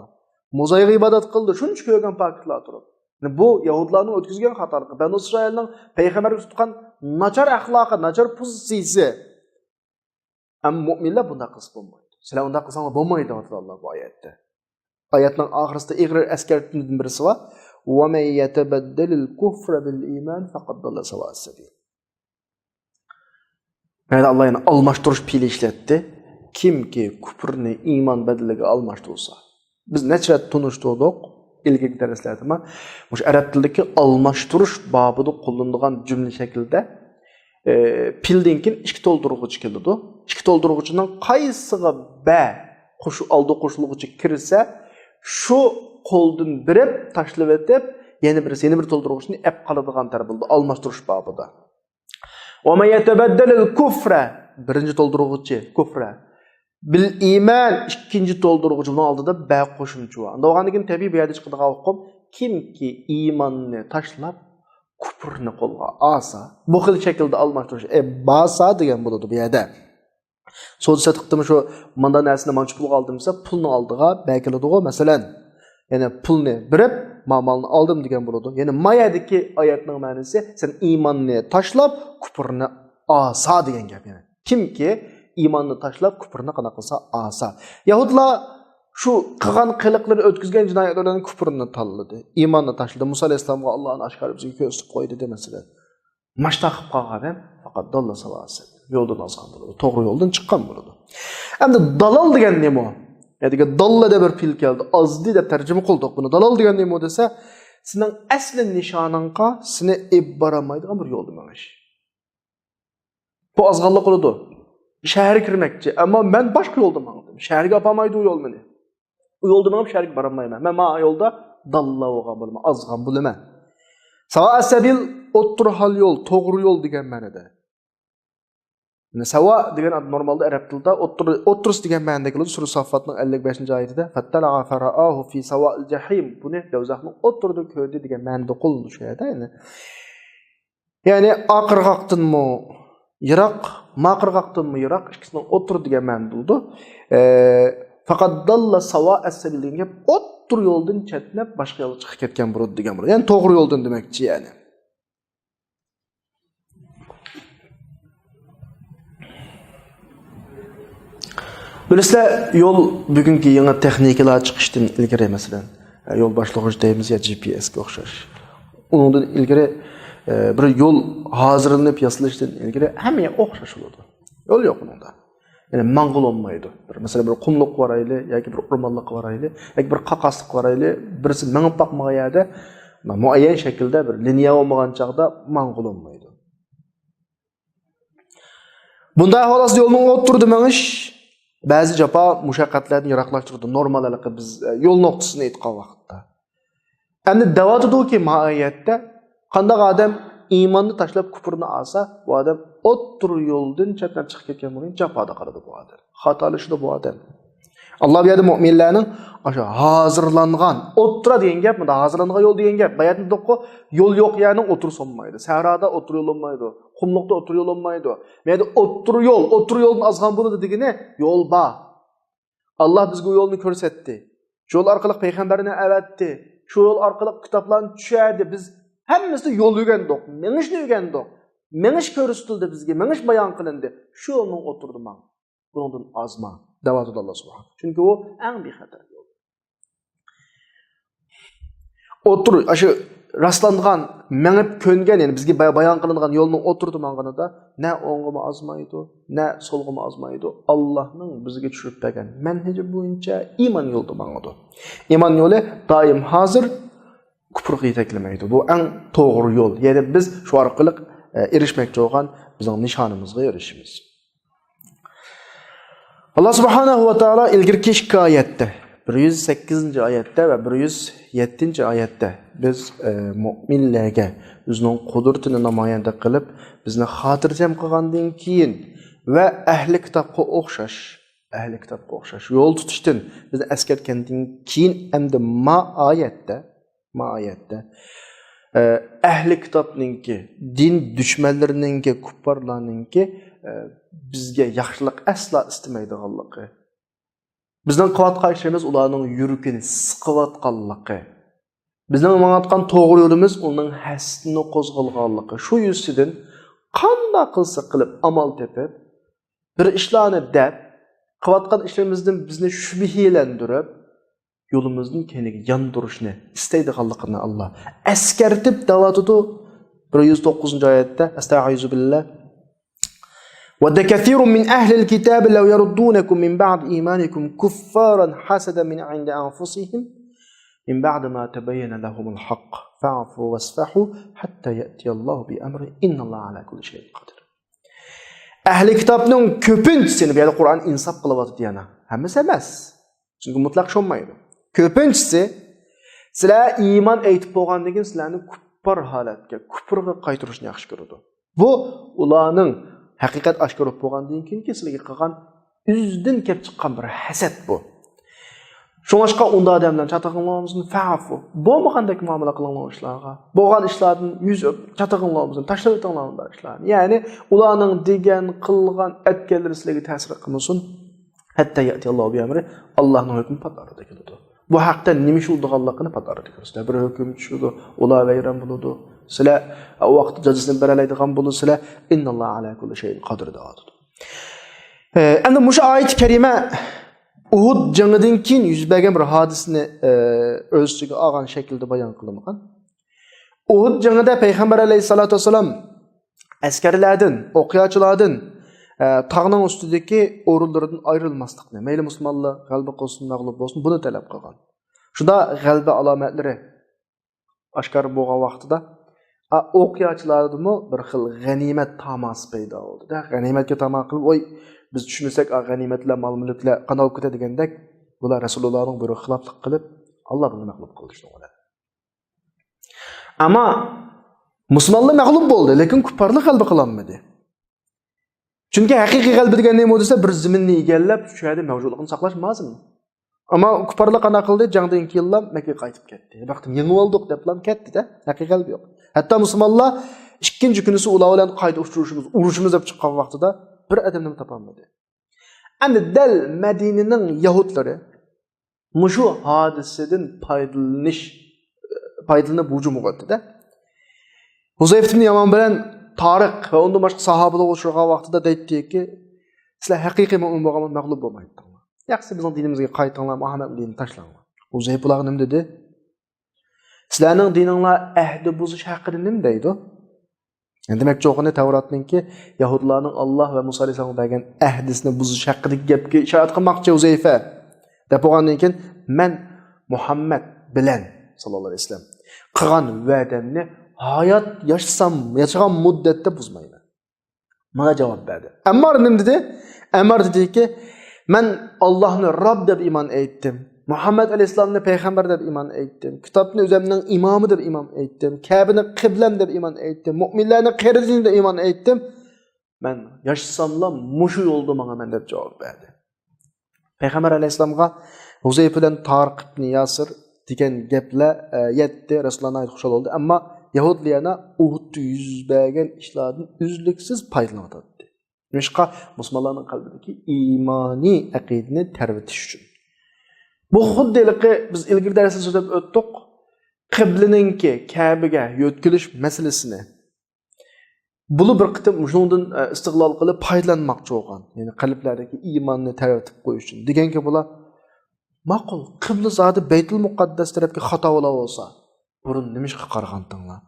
موزايغا ئىبادەت قىلدى، شۇنچە كۆرگەن پاكىتلار تۇرۇپ. بۇ يەھۇدلارنىڭ ئۆتكۈزگەن خاتالىقى، بەنۇ ئىسرائىلنىڭ پەيغەمبەرگە تۇتقان ناچار ئەخلاقى، ناچار پوزىتسىيىسى. ئەمما مۆمىنلەر بۇنداق قىلسا بولمايدۇ. سىلەر ئۇنداق قىلساڭلار بولمايدۇ دەۋاتىدۇ ئاللاھ بۇ ئايەتتە. ئايەتنىڭ ئاخىرىسىدا ئېغىر ئەسكەرتمىدىن بىرسى بار. وَمَن يَتَبَدَّلِ الْكُفْرَ بِالْإِيمَانِ فَقَدْ ضَلَّ سَوَاءَ السَّبِيلِ. يەنى ئاللاھ يەنە ئالماشتۇرۇش پېئىلى ئىشلەتتى. كىمكى كۇپرنى ئىمان بەدىلىگە ئالماشتۇرسا. بىز نەچچە رەت تونۇشتۇردۇق ئىلگىرىكى دەرسلەردىمۇ. مۇشۇ ئەرەب تىلىدىكى ئالماشتۇرۇش بابىدا قوللىنىدىغان جۈملە شەكلىدە، ئى، پېئىلدىن كېيىن ئىككى تولدۇرغۇچى كېلىدۇ. ئىككى تولدۇرغۇچىنىڭ قايسىغا بە قوش-، ئالدى قوشۇلغۇچى كىرسە، شۇ قولدىن بېرىپ تاشلىۋېتىپ، يەنە بىرسى، يەنە بىر تولدۇرغۇچىنى ئەپ قالىدىغان تەرەپ بولىدۇ، ئالماشتۇرۇش بابىدا. وَمَن يَتَبَدَّلِ الْكُفْرَ، بىرىنچى تولدۇرغۇچى، كۇفرە. بىل ئىمان، ئىككىنچى تولدۇرغۇچى، بۇنىڭ ئالدىدا بە قوشۇمچە بار. ئۇنداق بولغاندىن كېيىن تەبىئىي بۇ يەردە چىقىدىغان ھۆكۈم، كىمكى ئىماننى تاشلاپ، كۇپرنى قولغا ئالسا، بۇ خىل شەكىلدە ئالماشتۇرۇش، ئە، بارسا دېگەن بولىدۇ بۇ يەردە. سودا سېتىقتىمۇ شۇ ماندا نەرسىنى مانچە پۇلغا ئالدىم دېسە، پۇلنىڭ ئالدىغا بە كېلىدىغۇ، مەسىلەن. يەنى پۇلنى بېرىپ، ما مالنى ئالدىم دېگەن بولىدۇ. يەنى ما يەردىكى ئايەتنىڭ مەنىسى، سەن ئىماننى تاشلاپ، كۇپرنى ئالسا دېگەن گەپ. يەنى كىمكى ئىماننى تاشلاپ، كۇپرنى قانداق قىلسا ئالسا. يەھۇدلار شۇ قىلغان قىلىقلىرى، ئۆتكۈزگەن جىنايەتلىرىدىن كۇپرنى تاللىدى. ئىماننى تاشلىدى. مۇسا ئەلەيھىسسالامغا ئاللاھنى ئاشكارا بىزگە كۆرسىتىپ قوي دېدى، مەسىلەن. ماشتا قىلىپ قالغان ئادەم فەقەت داللا ساۋاسى. يولدىن ئازغان بولىدۇ. توغرا يولدىن چىققان بولىدۇ. ئەمدى دالال دېگەن نېمە؟ يەنى داللا دەپ بىر پېئىل كەلدى. ئازدى دەپ تەرجىمە قىلدۇق بۇنى. دالال دېگەن نېمە دېسە، سېنىڭ ئەسلى نىشانىڭغا سېنى ئېلىپ بارالمايدىغان بىر يولدا مېڭىش. بۇ ئازغانلىق بولىدۇ. شەھەرگە كىرمەكچى، ئەمما مەن باشقا يولدا ماڭدىم. شەھەرگە ئاپارمايدۇ ئۇ يول مېنى. ئۇ يولدا مېڭىپ شەھەرگە بارالمايمەن. مەن مانا يولدا داللا بولغان بولىمەن، ئازغان بولىمەن. ساۋا ئەسسەبىل، ئوتتۇرا ھال يول، توغرا يول دېگەن مەنىدە. يەنى ساۋا دېگەن ئات نورمالدا ئەرەب تىلىدا ئوتتۇرا، ئوتتۇرىسى دېگەن مەنىدە كېلىدۇ. سۈرە ساففاتنىڭ ئەللىك بەشىنچى ئايىتىدە، فەتتەلەئە فەرائەھۇ فى ساۋائىل جەھىم. بۇنى دوزاخنىڭ ئوتتۇرىدا كۆردى دېگەن مەنىدە قوللىنىدۇ شۇ يەردە. يەنى، يەنى ئا قىرغاقتىنمۇ يىراق، ما قىرغاقتىنمۇ يىراق، ئىككىسىنىڭ ئوتتۇرا دېگەن مەنىدە بولىدۇ. ئە، فەقەت داللا ساۋا ئەسسەبىل دېگەن گەپ ئوتتۇرا يولدىن چەتنەپ باشقا يولغا چىقىپ كەتكەن بولىدۇ دېگەن بولىدۇ. يەنى توغرا يولدىن دېمەكچى يەنى. بىلىسىلەر، يول بۈگۈنكى يېڭى تېخنىكىلار چىقىشتىن ئىلگىرى، مەسىلەن، يول باشلىغۇچ دەيمىز يا جى پى ئېسكە ئوخشاش. ئۇنىڭدىن ئىلگىرى، ئە، بىر يول ھازىرلىنىپ ياسىلىشتىن ئىلگىرى ھەممە يەر ئوخشاش بولىدۇ. يول يوق ئۇنىڭدا. يەنى ماڭغىلى بولمايدۇ. بىر، مەسىلەن، بىر قۇملۇققا بارايلى ياكى بىر ئورمانلىققا بارايلى ياكى بىر قاقاسلىققا بارايلى، بىرسى مېڭىپ باقمىغان يەردە مۇئەييەن شەكىلدە بىر لىنىيە بولمىغان چاغدا ماڭغىلى بولمايدۇ. بۇنداق ئەھۋال ئاستىدا يولنىڭ ئوتتۇرىدا مېڭىش بەزى جاپا مۇشەققەتلەردىن يىراقلاشتۇرىدۇ. نورمال ھېلىقى بىز، ئە، يول نۇقتىسىنى ئېيتقان ۋاقىتتا. ئەمدى دەۋاتىدۇكى ما ئايەتتە، قانداق ئادەم ئىماننى تاشلاپ كۇپرنى ئالسا، بۇ ئادەم ئوتتۇرا يولدىن چەتنەپ چىقىپ كەتكەن بولغان جاپادا قالىدۇ بۇ ئادەم. خاتالىشىدۇ بۇ ئادەم. ئاللا بۇ يەردە مۆمىنلەرنىڭ ئاشۇ ھازىرلانغان، ئوتتۇرا دېگەن گەپ، مۇندا ھازىرلانغان يول دېگەن گەپ. باياتنى دېدۇققۇ، يول يوق يەرنىڭ ئوتتۇرىسى بولمايدۇ. سەھرادا ئوتتۇرا يول بولمايدۇ. قۇملۇقتا ئوتتۇرا يول بولمايدۇ. بۇ يەردە ئوتتۇرا يول، ئوتتۇرا يولدىن ئازغان بولىدۇ دېگىنى يول بار. ئاللا بىزگە يولنى كۆرسەتتى. شۇ يول ئارقىلىق پەيغەمبەرنى ئەۋەتتى. شۇ يول ئارقىلىق كىتابلارنى چۈشەردى. بىز ھەممىسىدە يول ئۆگەندۇق، مېڭىشنى ئۆگەندۇق. مېڭىش كۆرسىتىلدى بىزگە، مېڭىش بايان قىلىندى. شۇ يولنىڭ ئوتتۇرىدا ماڭ. بۇنىڭدىن ئازما، دەۋاتىدۇ ئاللا سۇبھانەھۇ. چۈنكى ئۇ ئەڭ بىخەتەر يول. ئوتتۇرا، ئاشۇ راسلانغان، مېڭىپ كۆنگەن، يەنى بىزگە باي-، بايان قىلىنغان يولنىڭ ئوتتۇرىدا ماڭغىنىدا نە ئوڭغىمۇ ئازمايدۇ، نە سولغىمۇ ئازمايدۇ. ئاللانىڭ بىزگە چۈشۈرۈپ بەرگەن مەنھىجى بويىچە ئىمان يولىدا ماڭىدۇ. ئىمان يولى دائىم ھازىر، كۇپرغا يېتەكلىمەيدۇ. بۇ ئەڭ توغرا يول. يەنى بىز شۇ ئارقىلىق، ئە، ئېرىشمەكچى بولغان بىزنىڭ نىشانىمىزغا ئېرىشىمىز. ئاللا سۇبھانەھۇ ۋە تائالا ئىلگىرىكى ئىككى ئايەتتە، بىر يۈز سەككىزىنچى ئايەتتە ۋە بىر يۈز يەتتىنچى ئايەتتە بىز، ئە، مۆمىنلەرگە ئۆزىنىڭ قۇدرىتىنى نامايەندە قىلىپ، بىزنى خاتىرجەم قىلغاندىن كېيىن ۋە ئەھلى كىتابقا ئوخشاش، ئەھلى كىتابقا ئوخشاش يول تۇتۇشتىن بىزنى ئەسكەرتكەندىن كېيىن، ئەمدى ما ئايەتتە، ما ئايەتتە، ئە، ئەھلى كىتابنىڭكى، دىن دۈشمەنلىرىنىڭكى، كۇپپارلارنىڭكى، ئە، بىزگە ياخشىلىق ئەسلا ئىستىمەيدىغانلىقى، بىزنىڭ قىلىۋاتقان ئىشلىرىمىز ئۇلارنىڭ يۈرىكىنى سىقىۋاتقانلىقى، بىزنىڭ ماڭىۋاتقان توغرا يولىمىز ئۇنىڭ ھەسىتىنى قوزغىغانلىقى، شۇ يۈزىسىدىن قانداق قىلسا قىلىپ، ئامال تېپىپ، بىر ئىشلارنى دەپ، قىلىۋاتقان ئىشلىرىمىزدىن بىزنى شۈبھىلەندۈرۈپ، يولىمىزدىن كەينىگە ياندۇرۇشنى ئىستەيدىغانلىقىنى ئاللا ئەسكەرتىپ دەۋاتىدۇ. بىر يۈز توققۇزىنچى ئايەتتە، ئەستەئىزۇ بىللا. ود كثير من أهل الكتاب لو يردونكم من بعد إيمانكم كفارا حسدا من عند أنفسهم من بعد ما تبين لهم الحق فاعفوا واصفحوا حتى يأتي الله بأمره إن الله على كل شيء قدير. ئەھلى كىتابنىڭ كۆپىنچىسىنى، بۇ يەردە قۇرئان ئىنساپ قىلىۋاتىدۇ يەنە. ھەممىسى ئەمەس. چۈنكى مۇتلەق چۈشەنمەيدۇ. كۆپىنچىسى، سىلەر ئىمان ئېيتىپ بولغاندىن كېيىن سىلەرنى كۇپپار ھالەتكە، كۇپرغا قايتۇرۇشنى ياخشى كۆرىدۇ. بۇ ئۇلارنىڭ ھەقىقەت ئاشكارا بولۇپ بولغاندىن كېيىنكى سىلەرگە قىلغان ئۆزىدىن كېلىپ چىققان بىر ھەسەت بۇ. شۇڭلاشقا ئۇنداق ئادەملەرنى چاتىقىڭلار بولمىسۇن، فەئفۇ. بولمىغاندەك مۇئامىلە قىلىڭلار ئۇ ئىشلارغا. بولغان ئىشلاردىن يۈز ئۆرۈپ، چاتىقىڭلار بولمىسۇن، تاشلىۋېتىڭلار ئۇنداق ئىشلارنى. يەنى ئۇلارنىڭ دېگەن، قىلغان، ئەتكەنلىرى سىلەرگە تەسىر قىلمىسۇن. ھەتتا يەتىيەللاھۇ بىئەمرى، ئاللانىڭ ھۆكمى پات ئارىدا كېلىدۇ. بۇ ھەقتە نېمە ئىش بولىدىغانلىقىنى پات ئارىدا كۆرسىتىدۇ. بىر ھۆكۈم چۈشىدۇ، ئۇلار ۋەيران بولىدۇ. سىلەر ئۇ ۋاقىتتا جازىسىنى بېرەلەيدىغان بولىدۇ، سىلەر ئىنناللاھە ئەلا كۇللى شەيئىن قادىر دەۋاتىدۇ. ئە، ئەمدى مۇشۇ ئايەت كەرىمە ئۇھۇد جېڭىدىن كېيىن يۈز بەرگەن بىر ھادىسىنى، ئە، ئۆز ئىچىگە ئالغان شەكىلدە بايان قىلىنغان. ئۇھۇد جېڭىدە پەيغەمبەر ئەلەيھىسسالاتۇ ۋەسسالام ئەسكەرلەردىن، ئوقياچىلاردىن، ئە، تاغنىڭ ئۈستىدىكى ئورۇنلىرىدىن ئايرىلماسلىقنى، مەيلى مۇسۇلمانلار غەلىبە قىلسۇن، مەغلۇپ بولسۇن، بۇنى تەلەپ قىلغان. شۇنداق غەلىبە ئالامەتلىرى ئاشكارا بولغان ۋاقتىدا، ئا، ئوقياچىلاردىمۇ بىر خىل غەنىيمەت تاماسى پەيدا بولدى-دە. غەنىيمەتكە تاما قىلىپ، ۋاي، بىز چۈشمىسەك، ئا، غەنىيمەتلەر، مال-مۈلۈكلەر قانداق بولۇپ كېتەر دېگەندەك، بۇلار رەسۇلۇللانىڭ بۇيرۇقىغا خىلاپلىق قىلىپ، ئاللا بۇنى مەغلۇپ قىلدى شۇنىڭ بىلەن. ئەمما مۇسۇلمانلار مەغلۇپ بولدى، لېكىن كۇپپارلار غەلىبە قىلالمىدى. چۈنكى ھەقىقىي غەلىبە دېگەن نېمە دېسە، بىر زېمىننى ئىگىلەپ، شۇ يەردە مەۋجۇتلۇقىنى ساقلاش لازىم. ئەمما كۇپپارلار قانداق قىلدى؟ جەڭدىن كېيىنلا مەككىگە قايتىپ كەتتى. بىر قېتىم يېڭىۋالدۇق دەپلا كەتتى-دە، ھەقىقىي غەلىبە يوق. ھەتتا مۇسۇلمانلار ئىككىنچى كۈنىسى ئۇلار بىلەن قايتا ئۇچرىشىمىز، ئۇرۇشىمىز دەپ چىققان ۋاقتىدا بىر ئادەمنىمۇ تاپالمىدى. ئەمدى دەل مەدىنىنىڭ يەھۇدلىرى مۇشۇ ھادىسىدىن پايدىلىنىش، پايدىلىنىپ ھۇجۇمغا ئۆتتى-دە. ھۇزەيفە ئىبن يامان بىلەن تارىق ۋە ئۇندىن باشقا ساھابىلەر ئۇچرىغان ۋاقتىدا دەيتتىكى، سىلەر ھەقىقىي مۆمىن بولغان بولسا مەغلۇپ بولمايتتىڭلار. ياخشى، بىزنىڭ دىنىمىزگە قايتىڭلار، مۇھەممەدنىڭ دىنىنى تاشلاڭلار. ھۇزەيفە ئۇلارغا نېمە دېدى؟ سىلەرنىڭ دىنىڭلار ئەھدى بۇزۇش ھەققىدە نېمە دەيدۇ؟ دېمەكچى بولغىنى تەۋراتنىڭكى يەھۇدلارنىڭ ئاللا ۋە مۇسا ئەلەيھىسسالامغا بەرگەن ئەھدىسىنى بۇزۇش ھەققىدىكى گەپكە ئىشارەت قىلماقچى ھۇزەيفە، دەپ بولغاندىن كېيىن، مەن مۇھەممەد بىلەن ساللاللاھۇ ئەلەيھى ۋەسەللەم قىلغان ۋەدەمنى ھايات ياشىسام، ياشىغان مۇددەتتە بۇزمايمەن. ماڭا جاۋاب بەردى. ئەممار نېمە دېدى؟ ئەممار دېدىكى، مەن ئاللاھنى رەب دەپ ئىمان ئېيتتىم. مۇھەممەد ئەلەيھىسسالامنى پەيغەمبەر دەپ ئىمان ئېيتتىم. كىتابنى ئۆزۈمنىڭ ئىمامى دەپ ئىمان ئېيتتىم. كەبىنى قىبلەم دەپ ئىمان ئېيتتىم. مۆمىنلەرنىڭ قېرىندىشى دەپ ئىمان ئېيتتىم. مەن ياشىساملا مۇشۇ يولدا ماڭىمەن دەپ جاۋاب بەردى. پەيغەمبەر ئەلەيھىسسالامغا ھۇزەيپە بىلەن تارىق ئىبن ياسىر دېگەن گەپلەر، ئە، يەتتى، رەسۇلۇللا ناھايىتى خۇشال بولدى. ئەمما يەھۇدىيلار ئۇھۇدتا يۈز بەرگەن ئىشلاردىن ئۈزلۈكسىز پايدىلىنىۋاتاتتى. نېمىشقا؟ مۇسۇلمانلارنىڭ قەلبىدىكى ئىمانىي ئەقىدىنى تەربىتىش ئۈچۈن. بۇ خۇددى ھېلىقى بىز ئىلگىرى دەرستە سۆزلەپ ئۆتتۇق. قىبلىنىڭكى كەبىگە يۆتكىلىش مەسىلىسىنى بۇلار بىر قېتىم مۇشۇنىڭدىن، ئە، ئىستىغلال قىلىپ پايدىلانماقچى بولغان. يەنى قەلبلەردىكى ئىماننى تەربىتىپ قويۇش ئۈچۈن. دېگەنكى بۇلار، ماقۇل، قىبلە زادى بەيتۇل مۇقەددەس تەرەپكە خاتا بولا بولسا، بۇرۇن نېمىشقا قارىغانتىڭلار؟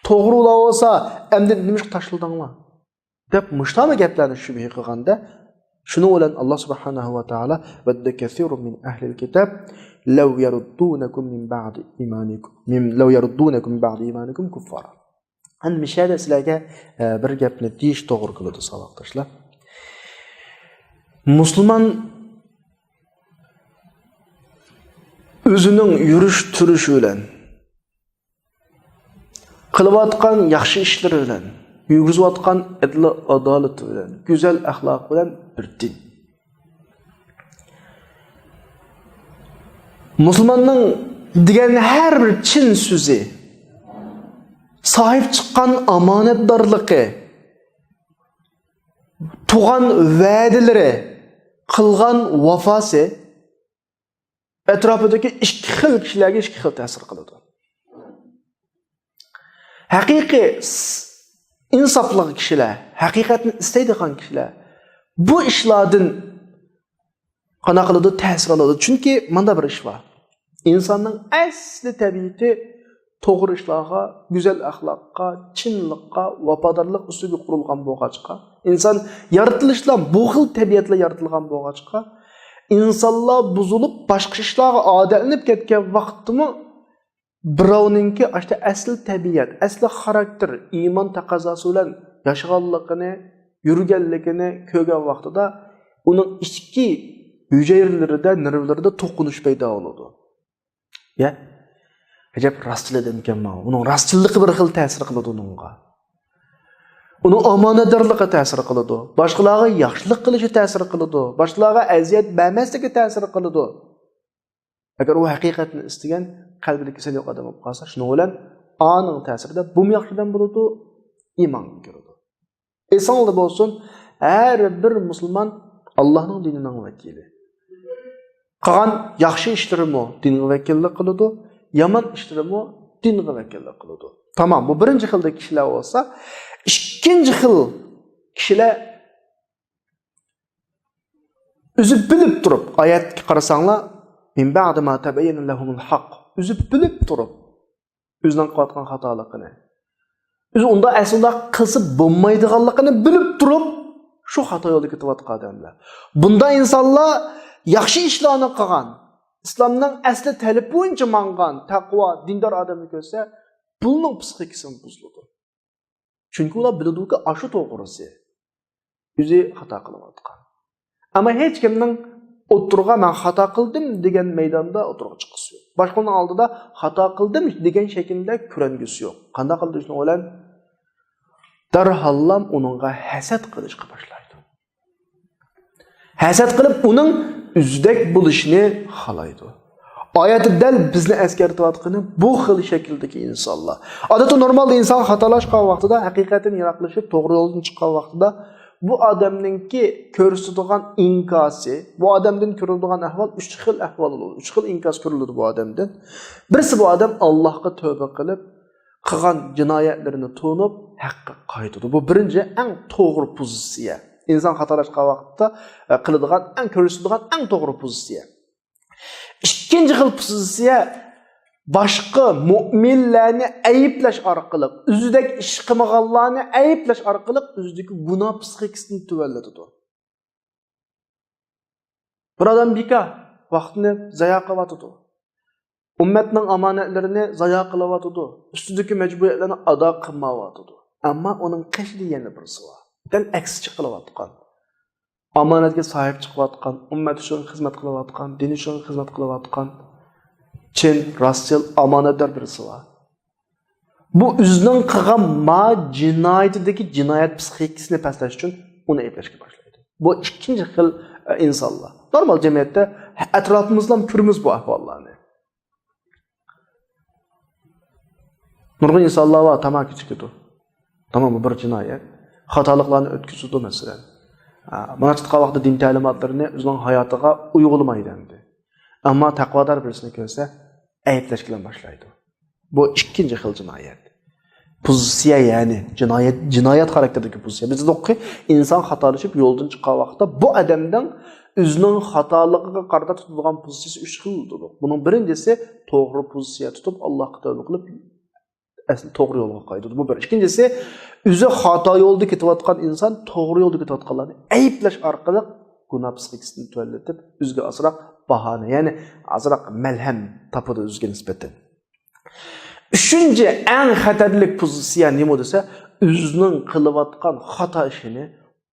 توغرا بولا بولسا، ئەمدى نېمىشقا تاشلىدىڭلار؟ دەپ مۇشۇنداق گەپلەرنى شۈبھە قىلغاندا، شۇنىڭ بىلەن ئاللا سۇبھانەھۇ ۋە تائالا، ودَّ كَثِيرٌ مِّنْ أَهْلِ الْكِتَابِ لَوْ يَرُدُّونَكُم مِّن بَعْدِ إِيمَانِكُمْ، مِن، لَوْ يَرُدُّونَكُم مِّن بَعْدِ إِيمَانِكُم كُفَّارًا. ئەمدى مۇشۇ يەردە سىلەرگە، ئە، بىر گەپنى دېيىش توغرا كېلىدۇ، ساۋاقداشلار. مۇسۇلمان ئۆزىنىڭ يۈرۈش تۇرۇشى بىلەن، قىلىۋاتقان ياخشى ئىشلىرى بىلەن، يۈرگۈزۈۋاتقان ئەدلى ئادالىتى بىلەن، گۈزەل ئەخلاقى بىلەن بىر دىن. مۇسۇلماننىڭ دېگەن ھەر بىر چىن سۆزى، ساھىب چىققان ئامانەتدارلىقى، تۇغان ۋەدىلىرى، قىلغان ۋاپاسى ئەتراپىدىكى ئىككى خىل كىشىلەرگە ئىككى خىل تەسىر قىلىدۇ. ھەقىقىي س-، ئىنسافلىق كىشىلەر، ھەقىقەتنى ئىستەيدىغان كىشىلەر بۇ ئىشلاردىن قانداق قىلىدۇ؟ تەسىر ئالىدۇ. چۈنكى مۇنداق بىر ئىش بار. ئىنساننىڭ ئەسلى تەبىئىتى توغرا ئىشلارغا، گۈزەل ئەخلاققا، چىنلىققا، ۋاپادارلىق ئۈستىگە قۇرۇلغان بولغاچقا، ئىنسان يارىتىلىشلا بۇ خىل تەبىئەتلا يارىتىلغان بولغاچقا، ئىنسانلار بۇزۇلۇپ، باشقا ئىشلارغا ئادەتلىنىپ كەتكەن ۋاقىتتىمۇ بىراۋنىڭكى ئاشۇ ئەسلى تەبىئەت، ئەسلى خاراكتېر، ئىمان تەقەززاسى بىلەن ياشىغانلىقىنى، يۈرگەنلىكىنى كۆرگەن ۋاقتىدا ئۇنىڭ ئىچكى ھۈجەيرىلىرىدە، نېرۋىلىرىدا توقۇنۇش پەيدا بولىدۇ. يا، ئەجەب راستچىل ئادەمكەن ماۋۇ. ئۇنىڭ راستچىللىقى بىر خىل تەسىر قىلىدۇ ئۇنىڭغا. ئۇنىڭ ئامانەتدارلىقى تەسىر قىلىدۇ. باشقىلارغا ياخشىلىق قىلىشى تەسىر قىلىدۇ. باشقىلارغا ئەزىيەت بەرمەسلىكى تەسىر قىلىدۇ. ئەگەر ئۇ ھەقىقەتنى ئىستىگەن، قەلبىدە كېسەل يوق ئادەم بولۇپ قالسا، شۇنىڭ بىلەن ئانىڭ تەسىرىدە بۇمۇ ياخشى ئادەم بولىدۇ، ئىمانغا كىرىدۇ. ئېسىڭلاردا بولسۇن، ھەر بىر مۇسۇلمان ئاللانىڭ دىنىنىڭ ۋەكىلى. قىلغان ياخشى ئىشلىرىمۇ دىنغا ۋەكىللىك قىلىدۇ، يامان ئىشلىرىمۇ دىنغا ۋەكىللىك قىلىدۇ. تامام، بۇ بىرىنچى خىلدىكى كىشىلەر بولسا، ئىككىنچى خىل كىشىلەر ئۆزى بىلىپ تۇرۇپ، ئايەتكە قارىساڭلار، مىن بەئدى ما تەبەييەنە لەھۇمۇل ھەق. ئۆزى بىلىپ تۇرۇپ، ئۆزىنىڭ قىلىۋاتقان خاتالىقىنى، ئۆزى ئۇنداق ئەسلى ئۇنداق قىلسا بولمايدىغانلىقىنى بىلىپ تۇرۇپ، شۇ خاتا يولدا كېتىۋاتقان ئادەملەر. بۇنداق ئىنسانلار ياخشى ئىشلارنى قىلغان، ئىسلامنىڭ ئەسلى تەلىپى بويىچە ماڭغان، تەقۋا، دىندار ئادەمنى كۆرسە، بۇنىڭ پسىخىكىسىمۇ بۇزۇلىدۇ. چۈنكى ئۇلار بىلىدۇكى، ئاشۇ توغرىسى. ئۆزى خاتا قىلىۋاتقان. ئەمما ھېچكىمنىڭ ئوتتۇرىغا «مەن خاتا قىلدىم» دېگەن مەيداندا ئوتتۇرىغا چىققۇسى يوق. باشقىلارنىڭ ئالدىدا «خاتا قىلدىم» دېگەن شەكىلدە كۆرۈنگۈسى يوق. قانداق قىلىدۇ شۇنىڭ بىلەن؟ دەرھاللا ئۇنىڭغا ھەسەت قىلىشقا باشلايدۇ. ھەسەت قىلىپ، ئۇنىڭ ئۆزىدەك بولۇشىنى خالايدۇ. ئايەتتە دەل بىزنى ئەسكەرتىۋاتقىنى بۇ خىل شەكىلدىكى ئىنسانلار. ئادەتتە نورمالدا ئىنسان خاتالاشقان ۋاقتىدا، ھەقىقەتتىن يىراقلىشىپ، توغرا يولدىن چىققان ۋاقتىدا، بۇ ئادەمنىڭكى كۆرسىتىدىغان ئىنكاسى، بۇ ئادەمدىن كۆرۈلىدىغان ئەھۋال ئۈچ خىل ئەھۋال بولىدۇ، ئۈچ خىل ئىنكاس كۆرۈلىدۇ بۇ ئادەمدىن. بىرسى، بۇ ئادەم ئاللاھقا تۆبە قىلىپ، قىلغان جىنايەتلىرىنى تونۇپ، ھەققە قايتىدۇ. بۇ بىرىنچى، ئەڭ توغرا پوزىتسىيە. ئىنسان خاتالاشقان ۋاقىتتا، ئە، قىلىدىغان، ئەڭ كۆرسىتىدىغان ئەڭ توغرا پوزىتسىيە. ئىككىنچى خىل پوزىتسىيە، باشقا مۆمىنلەرنى ئەيىبلەش ئارقىلىق، ئۆزىدەك ئىش قىلمىغانلارنى ئەيىبلەش ئارقىلىق ئۆزىدىكى گۇناھ پسىخىكىسىنى تۆۋەنلىتىدۇ. بىر ئادەم بىكار ۋاقتىنى زايا قىلىۋاتىدۇ. ئۈممەتنىڭ ئامانەتلىرىنى زايا قىلىۋاتىدۇ. ئۈستىدىكى مەجبۇرىيەتلەرنى ئادا قىلمايۋاتىدۇ. ئەمما ئۇنىڭ قېشىدا يەنە بىرسى بار. دەل ئەكسىچە قىلىۋاتقان. ئامانەتكە ساھىب چىقىۋاتقان، ئۈممەت ئۈچۈن خىزمەت قىلىۋاتقان، دىن ئۈچۈن خىزمەت قىلىۋاتقان، چىن، راستچىل، ئامانەتدار بىرسى بار. بۇ ئۆزىنىڭ قىلغان ما جىنايىتىدىكى جىنايەت پسىخىكىسىنى پەسلەش ئۈچۈن ئۇنى ئەيىبلەشكە باشلايدۇ. بۇ ئىككىنچى خىل، ئە، ئىنسانلار. نورمال جەمئىيەتتە ئەتراپىمىزدا كۆرىمىز بۇ ئەھۋاللارنى. نۇرغۇن ئىنسانلار بار، تاماكا چېكىدۇ. تاماكا بىر جىنايەت. خاتالىقلارنى ئۆتكۈزىدۇ، مەسىلەن. ھە، مۇناپىق ۋاقتىدا دىن تەلىماتلىرىنى ئۆزىنىڭ ھاياتىغا ئۇيغۇلىمايدۇ ئەمدى. ئەمما تەقۋادار بىرسىنى كۆرسە، ئەيىبلەش بىلەن باشلايدۇ. بۇ ئىككىنچى خىل جىنايەت. پوزىتسىيە، يەنى جىنايەت، جىنايەت خاراكتېرىدىكى پوزىتسىيە. بىز دېدۇقكى، ئىنسان خاتالىشىپ يولدىن چىققان ۋاقىتتا بۇ ئادەمنىڭ ئۆزىنىڭ خاتالىقىغا قارىتا تۇتىدىغان پوزىتسىيىسى ئۈچ خىل دېدۇق. بۇنىڭ بىرىنچىسى توغرا پوزىتسىيە تۇتۇپ، ئاللاھقا تەۋبە قىلىپ، ئەسلى توغرا يولغا قايتىدۇ. بۇ بىر. ئىككىنچىسى، ئۆزى خاتا يولدا كېتىۋاتقان ئىنسان توغرا يولدا كېتىۋاتقانلارنى ئەيىبلەش ئارقىلىق گۇناھ پسىخىكىسىنى تۆۋەنلىتىپ، ئۆزىگە ئازراق باھانە، يەنى ئازراق مەلھەم تاپىدۇ ئۆزىگە نىسبەتەن. ئۈچىنچى، ئەڭ خەتەرلىك پوزىتسىيە نېمە دېسە، ئۆزىنىڭ قىلىۋاتقان خاتا ئىشىنى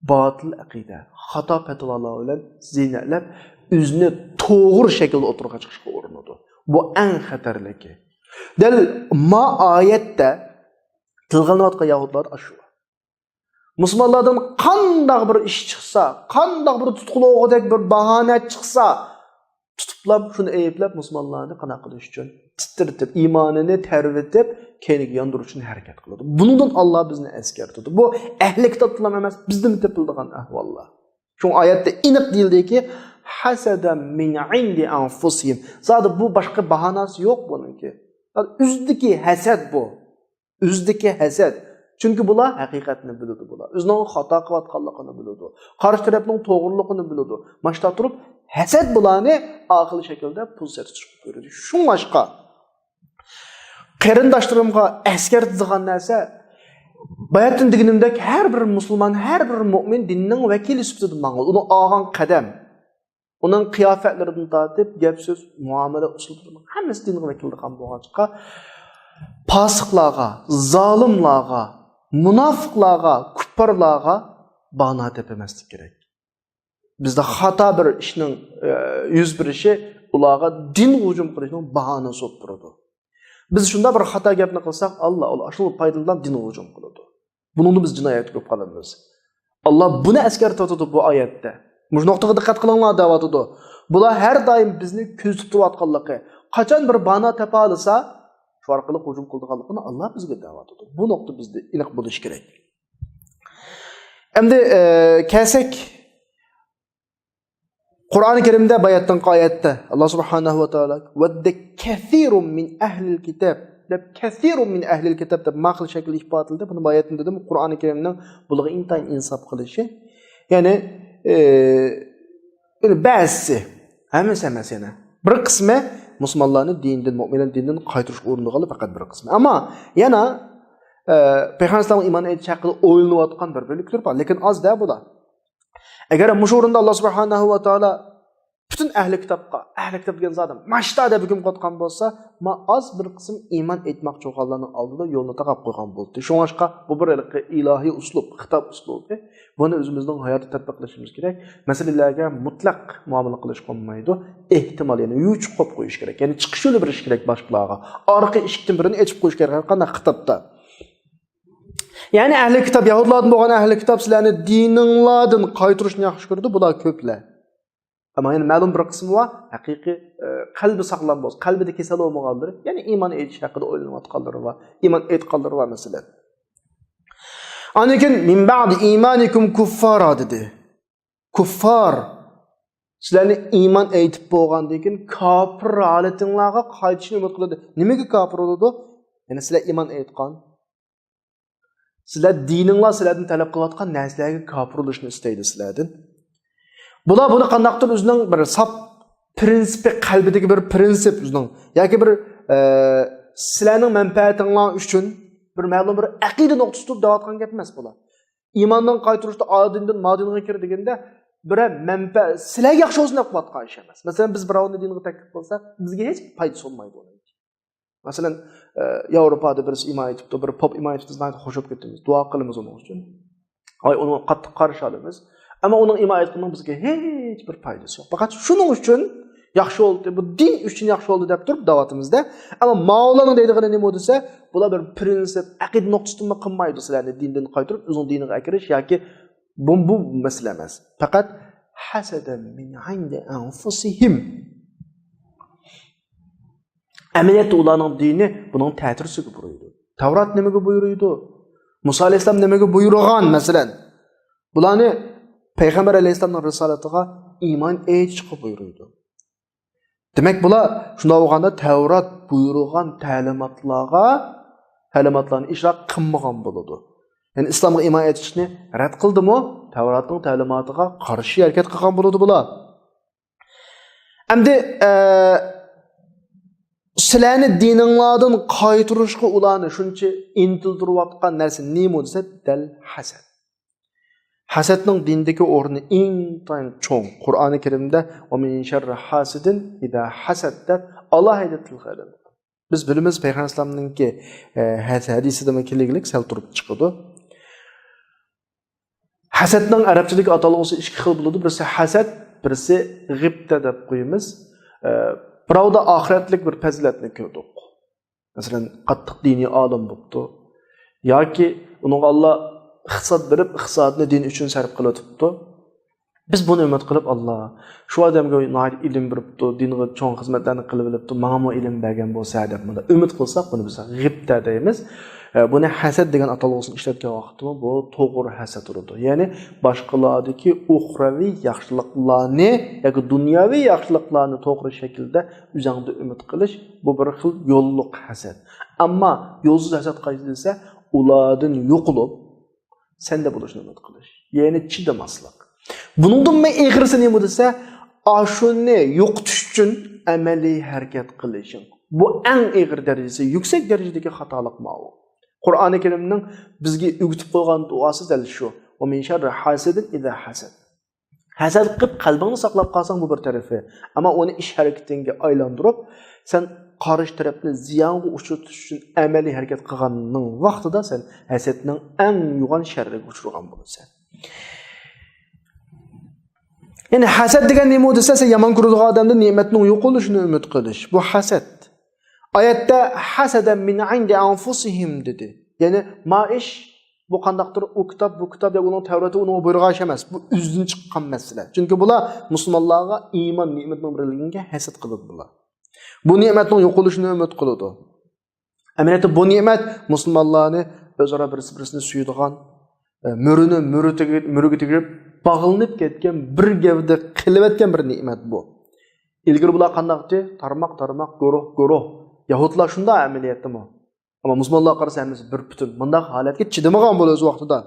باتىل ئەقىدە، خاتا پەتىۋالار بىلەن زىينەتلەپ، ئۆزىنى توغرا شەكىلدە ئوتتۇرىغا چىقىشقا ئۇرۇنىدۇ. بۇ ئەڭ خەتەرلىكى. دەل ما ئايەتتە تىلغا ئېلىنىۋاتقان يەھۇدلار ئاشۇ. مۇسۇلمانلاردىن قانداق بىر ئىش چىقسا، قانداق بىر تۇتقىلىغۇدەك بىر باھانە چىقسا، تۇتۇپلا شۇنى ئەيىبلەپ، مۇسۇلمانلارنى قانداق قىلىش ئۈچۈن تىترىتىپ، ئىمانىنى تەرۋىتىپ، كەينىگە ياندۇرۇش ئۈچۈن ھەرىكەت قىلىدۇ. بۇنىڭدىن ئاللا بىزنى ئەسكەرتىدۇ. بۇ ئەھلى كىتابتىنلا ئەمەس، بىزدىمۇ تېپىلىدىغان ئەھۋاللار. شۇڭا ئايەتتە ئېنىق دېيىلدىكى، «حسدا من عند أنفسهم». زادى بۇ باشقا باھاناسى يوق بۇنىڭكى. زادى ئۆزىدىكى ھەسەت بۇ. ئۆزىدىكى ھەسەت. چۈنكى بۇلار ھەقىقەتنى بىلىدۇ، بۇلار ئۆزىنىڭ خاتا قىلىۋاتقانلىقىنى بىلىدۇ، قارشى تەرەپنىڭ توغرىلىقىنى بىلىدۇ. ماشتا تۇرۇپ ھەسەت بۇلارنى ئاقىل شەكىلدە پوزىتسىيە تۇتۇشقا بۇيرۇدى. شۇڭلاشقا قېرىنداشلىرىمغا ئەسكەرتىدىغان نەرسە، باياتىن دېگىنىمدەك، ھەر بىر مۇسۇلمان، ھەر بىر مۇئمىن دىننىڭ ۋەكىلى سۈپىتىدە ماڭىدۇ. ئۇنىڭ ئالغان قەدەم، ئۇنىڭ قىياپەتلىرىدىن تارتىپ، گەپ سۆز، مۇئامىلە ئۇسۇللىرىنىڭ ھەممىسى دىنغا ۋەكىللىك قىلغان بولغاچقا، پاسىقلارغا، زالىملارغا، مۇناپىقلارغا، كۇپپارلارغا باھانە تېپىمەسلىك كېرەك. بىزدە خاتا بىر ئىشنىڭ، ئە، يۈز بېرىشى ئۇلارغا دىنغا ھۇجۇم قىلىشنىڭ باھانىسى بولۇپ تۇرىدۇ. بىز شۇنداق بىر خاتا گەپنى قىلساق، ئاللا ئۇلار شۇ پايدىلىنىپ دىنغا ھۇجۇم قىلىدۇ. بۇنىڭدا بىز جىنايەتكە كېلىپ قالىمىز. ئاللا بۇنى ئەسكەرتىۋاتىدۇ بۇ ئايەتتە. مۇشۇ نۇقتىغا دىققەت قىلىڭلار دەۋاتىدۇ. بۇلار ھەر دائىم بىزنى كۆزىتىپ تۇرۇۋاتقانلىقى، قاچان بىر باھانە تاپالىسا، شۇ ئارقىلىق ھۇجۇم قىلىدىغانلىقىنى ئاللا بىزگە دەۋاتىدۇ. بۇ نۇقتا بىزدە ئېنىق بولۇشى كېرەك. ئەمدى، ئە، كەلسەك، قۇرئانى كەرىمدە باياتتىنقى ئايەتتە ئاللا سۇبھانەھۇ ۋە تائالا، «ودَّ كَثِيرٌ مِنْ أَهْلِ الْكِتَابِ» دەپ، «كَثِيرٌ مِنْ أَهْلِ الْكِتَابِ» دەپ ما خىل شەكىلدە ئىپادىلىدى. بۇنى باياتتىن دېدىم، قۇرئانى كەرىمنىڭ بۇلارغا ئىنتايىن ئىنساپ قىلىشى. يەنى، ئى، يەنى بەزىسى، ھەممىسى ئەمەس يەنە. بىر قىسمى مۇسۇلمانلارنى دىندىن، مۇئمىنلارنى دىندىن قايتۇرۇشقا ئۇرۇنىدىغانلار پەقەت بىر قىسمى. ئەمما يەنە، ئى، پەيغەمبەر ئەلەيھىسسالامغا ئىمان ئېيتىش ھەققىدە ئويلىنىۋاتقان بىر بۆلەكلىرى بار، لېكىن ئاز-دە بۇلار. ئەگەر مۇشۇ ئورۇندا ئاللا سۇبھانەھۇ ۋە تائالا پۈتۈن ئەھلى كىتابقا، ئەھلى كىتاب دېگەن زادى ماشتا دەپ ھۆكۈم قىلىۋاتقان بولسا، ما ئاز بىر قىسىم ئىمان ئېيتماقچى بولغانلارنىڭ ئالدىدا يولنى تاقاپ قويغان بولدى. شۇڭلاشقا بۇ بىر ھېلىقى ئىلاھىي ئۇسلۇب، خىتاب ئۇسلۇبى. بۇنى ئۆزىمىزنىڭ ھاياتتا تەتبىقلىشىمىز كېرەك. مەسىلىلەرگە مۇتلەق مۇئامىلە قىلىشقا بولمايدۇ. ئېھتىمال، يەنى يوچۇق قويۇپ قويۇش كېرەك. يەنى چىقىش يولى بېرىش كېرەك باشقىلارغا. ئارقا ئىشىكتىن بىرىنى ئېچىپ قويۇش كېرەك ھەر قانداق خىتابتا. يەنى ئەھلى كىتاب، يەھۇدىيلاردىن بولغان ئەھلى كىتاب سىلەرنى دىنىڭلاردىن قايتۇرۇشنى ياخشى كۆرىدۇ، بۇلار كۆپلەر. ئەمما يەنە مەلۇم بىر قىسمى بار، ھەقىقىي، ئە، قەلبى ساغلام بولسا، قەلبىدە كېسەل بولمىغانلىرى، يەنى ئىمان ئېيتىش ھەققىدە ئويلىنىۋاتقانلىرى بار، ئىمان ئېيتقانلىرى بار، مەسىلەن. ئاندىن كېيىن، «مِنْ بَعْدِ إِيمَانِكُمْ كُفَّارًا» دېدى. كۇففار، سىلەرنى ئىمان ئېيتىپ بولغاندىن كېيىن كاپىر ھالىتىڭلارغا قايتىشنى ئۈمىد قىلىدۇ. نېمىگە كاپىر بولىدۇ؟ يەنى سىلەر ئىمان ئېيتقان، سىلەر دىنىڭلار سىلەردىن تەلەپ قىلىۋاتقان نەرسىلەرگە كاپىر بولۇشنى ئىستەيدۇ سىلەردىن. بۇلار بۇنى قانداقتۇر ئۆزىنىڭ بىر ساپ پرىنسىپى، قەلبىدىكى بىر پرىنسىپ ئۆزىنىڭ، ياكى بىر، ئە، سىلەرنىڭ مەنپەئەتىڭلار ئۈچۈن بىر مەلۇم بىر ئەقىدە نۇقتىسى تۇتۇپ دەۋاتقان گەپ ئەمەس بۇلار. ئىماندىن قايتۇرۇشتا ئادىندىن مادىنغا كىر دېگەندە، بىرەر مەنپەئەت، سىلەرگە ياخشى بولسۇن دەپ قىلىۋاتقان ئىش ئەمەس. مەسىلەن، بىز بىراۋنى دىنغا تەكلىپ قىلساق، بىزگە ھېچ پايدىسى بولمايدۇ ئۇنىڭ. مەسىلەن، ئە، ياۋروپادا بىرسى ئىمان ئېيتىپتۇ، بىر پوپ ئىمان ئېيتىپتۇ، بىز ناھايىتى خۇش بولۇپ كېتىمىز، دۇئا قىلىمىز ئۇنىڭ ئۈچۈن. ئاي، ئۇنىڭغا قاتتىق قارشى ئالىمىز. ئەمما ئۇنىڭ ئىمان ئېيتقىنىنىڭ بىزگە ھېچ بىر پايدىسى يوق. پەقەت شۇنىڭ ئۈچۈن ياخشى بولدى، بۇ دىن ئۈچۈن ياخشى بولدى دەپ تۇرۇپ دەۋاتىمىزدە. ئەمما ماۋۇلارنىڭ دەيدىغىنى نېمە دېسە، بۇلار بىر پرىنسىپ، ئەقىدە نۇقتىسىدىنمۇ قىلمايدۇ سىلەرنى دىندىن قايتۇرۇپ، ئۆزىنىڭ دىنىغا ئەكىرىش ياكى بۇ، بۇ مەسىلە ئەمەس. پەقەت حسدا من عند أنفسهم. ئەمەلىيەتتە ئۇلارنىڭ دىنى بۇنىڭ تەتۈرىسىگە بۇيرۇيدۇ. تەۋرات نېمىگە بۇيرۇيدۇ؟ مۇسا ئەلەيھىسسالام نېمىگە بۇيرۇغان، مەسىلەن؟ بۇلارنى پەيغەمبەر ئەلەيھىسسالامنىڭ رىسالىتىغا ئىمان ئېيتىشقا بۇيرۇيدۇ. دېمەك، بۇلار شۇنداق بولغاندا تەۋرات بۇيرۇغان تەلىماتلارغا، تەلىماتلارنى ئىجرا قىلمىغان بولىدۇ. يەنى ئىسلامغا ئىمان ئېيتىشنى رەت قىلدىمۇ؟ تەۋراتنىڭ تەلىماتىغا قارشى ھەرىكەت قىلغان بولىدۇ بۇلار. ئەمدى، ئە، سىلەرنى دىنىڭلاردىن قايتۇرۇشقا ئۇلارنى شۇنچە ئىنتىلدۈرۈۋاتقان نەرسە نېمە دېسە، دەل ھەسەت. ھەسەتنىڭ دىندىكى ئورنى ئىنتايىن چوڭ. قۇرئانى كەرىمدە «ومن شر حاسد إذا حسد» دەپ ئالاھىدە تىلغا ئېلىنغان. بىز بىلىمىز، پەيغەمبەر ئەلەيھىسسالامنىڭكى، ئە، ھەس-، ھەدىسىدىمۇ كېلىگلىك سەل تۇرۇپ چىقىدۇ. ھەسەتنىڭ ئەرەبچىدىكى ئاتالغۇسى ئىككى خىل بولىدۇ. بىرسى ھەسەت، بىرسى غىبتە دەپ قويىمىز. ئە، بىراۋدا ئاخىرەتلىك بىر پەزىلەتنى كۆردۇق. مەسىلەن، قاتتىق دىنىي ئالىم بوپتۇ. ياكى ئۇنىڭغا ئاللا ئىقتىساد بېرىپ، ئىقتىسادنى دىن ئۈچۈن سەرپ قىلىۋېتىپتۇ. بىز بۇنى ئۈمىد قىلىپ، ئاللا، شۇ ئادەمگە ناھايىتى ئىلىم بېرىپتۇ، دىنغا چوڭ خىزمەتلەرنى قىلىۋېلىپتۇ، ماڭىمۇ ئىلىم بەرگەن بولسا دەپ بۇنداق ئۈمىد قىلساق، بۇنى بىز غىبتە دەيمىز. ئە، بۇنى ھەسەت دېگەن ئاتالغۇسىنى ئىشلەتكەن ۋاقىتتىمۇ بۇ توغرا ھەسەت بولىدۇ. يەنى باشقىلاردىكى ئۇخرەۋى ياخشىلىقلارنى ياكى دۇنياۋى ياخشىلىقلارنى توغرا شەكىلدە ئۆزۈڭدە ئۈمىد قىلىش، بۇ بىر خىل يوللۇق ھەسەت. ئەمما يولسىز ھەسەت قايسى دېسە، ئۇلاردىن يوقىلىپ، سەندە بولۇشنى ئۈمىد قىلىش. يەنى چىدىماسلىق. بۇنىڭدىنمۇ ئېغىرىسى نېمە دېسە، ئاشۇنى يوقىتىش ئۈچۈن ئەمەلىي ھەرىكەت قىلىشىڭ. بۇ ئەڭ ئېغىر دەرىجىسى، يۈكسەك دەرىجىدىكى خاتالىق ماۋۇ. قۇرئانى كەرىمنىڭ بىزگە ئۆگىتىپ قويغان دۇئاسى دەل شۇ. «ومن شر حاسد إذا حسد». ھەسەت قىلىپ قەلبىڭنى ساقلاپ قالساڭ، بۇ بىر تەرىپى. ئەمما ئۇنى ئىش ھەرىكىتىڭگە ئايلاندۇرۇپ، سەن قارشى تەرەپنى زىيانغا ئۇچرىتىش ئۈچۈن ئەمەلىي ھەرىكەت قىلغاننىڭ ۋاقتىدا سەن ھەسەتنىڭ ئەڭ يوغان شەررىگە ئۇچرىغان بولىسەن. يەنى ھەسەت دېگەن نېمە دېسە، سەن يامان كۆرىدىغان ئادەمدىن نېمەتنىڭ يوقىلىشىنى ئۈمىد قىلىش. بۇ ھەسەت. ئايەتتە «حسدا من عند أنفسهم» دېدى. يەنى ما ئىش، بۇ قانداقتۇر ئۇ كىتاب، بۇ كىتاب يا ئۇنىڭ تەۋراتى ئۇنىڭغا بۇيرۇغان ئىش ئەمەس. بۇ ئۆزىدىن چىققان مەسىلە. چۈنكى بۇلار مۇسۇلمانلارغا ئىمان نېمىتىنىڭ بېرىلگىنىگە ھەسەت قىلىدۇ بۇلار. بۇ نېمەتنىڭ يوقىلىشىنى ئۈمىد قىلىدۇ. ئەمەلىيەتتە بۇ نېمەت مۇسۇلمانلارنى ئۆزئارا بىرسى بىرسىنى سۆيىدىغان، ئە، مۈرىنى مۈرىتىگە-، مۈرىگە تېگىپ باغلىنىپ كەتكەن، بىر گەۋدە قىلىۋەتكەن بىر نېمەت بۇ. ئىلگىرى بۇلار قانداقتى؟ تارماق تارماق، گۇرۇھ گۇرۇھ. يەھۇدلار شۇنداق ئەمەلىيەتتىمۇ. ئەمما مۇسۇلمانلارغا قارىسا ھەممىسى بىر پۈتۈن. مۇنداق ھالەتكە چىدىمىغان بۇلار ئۆز ۋاقتىدا.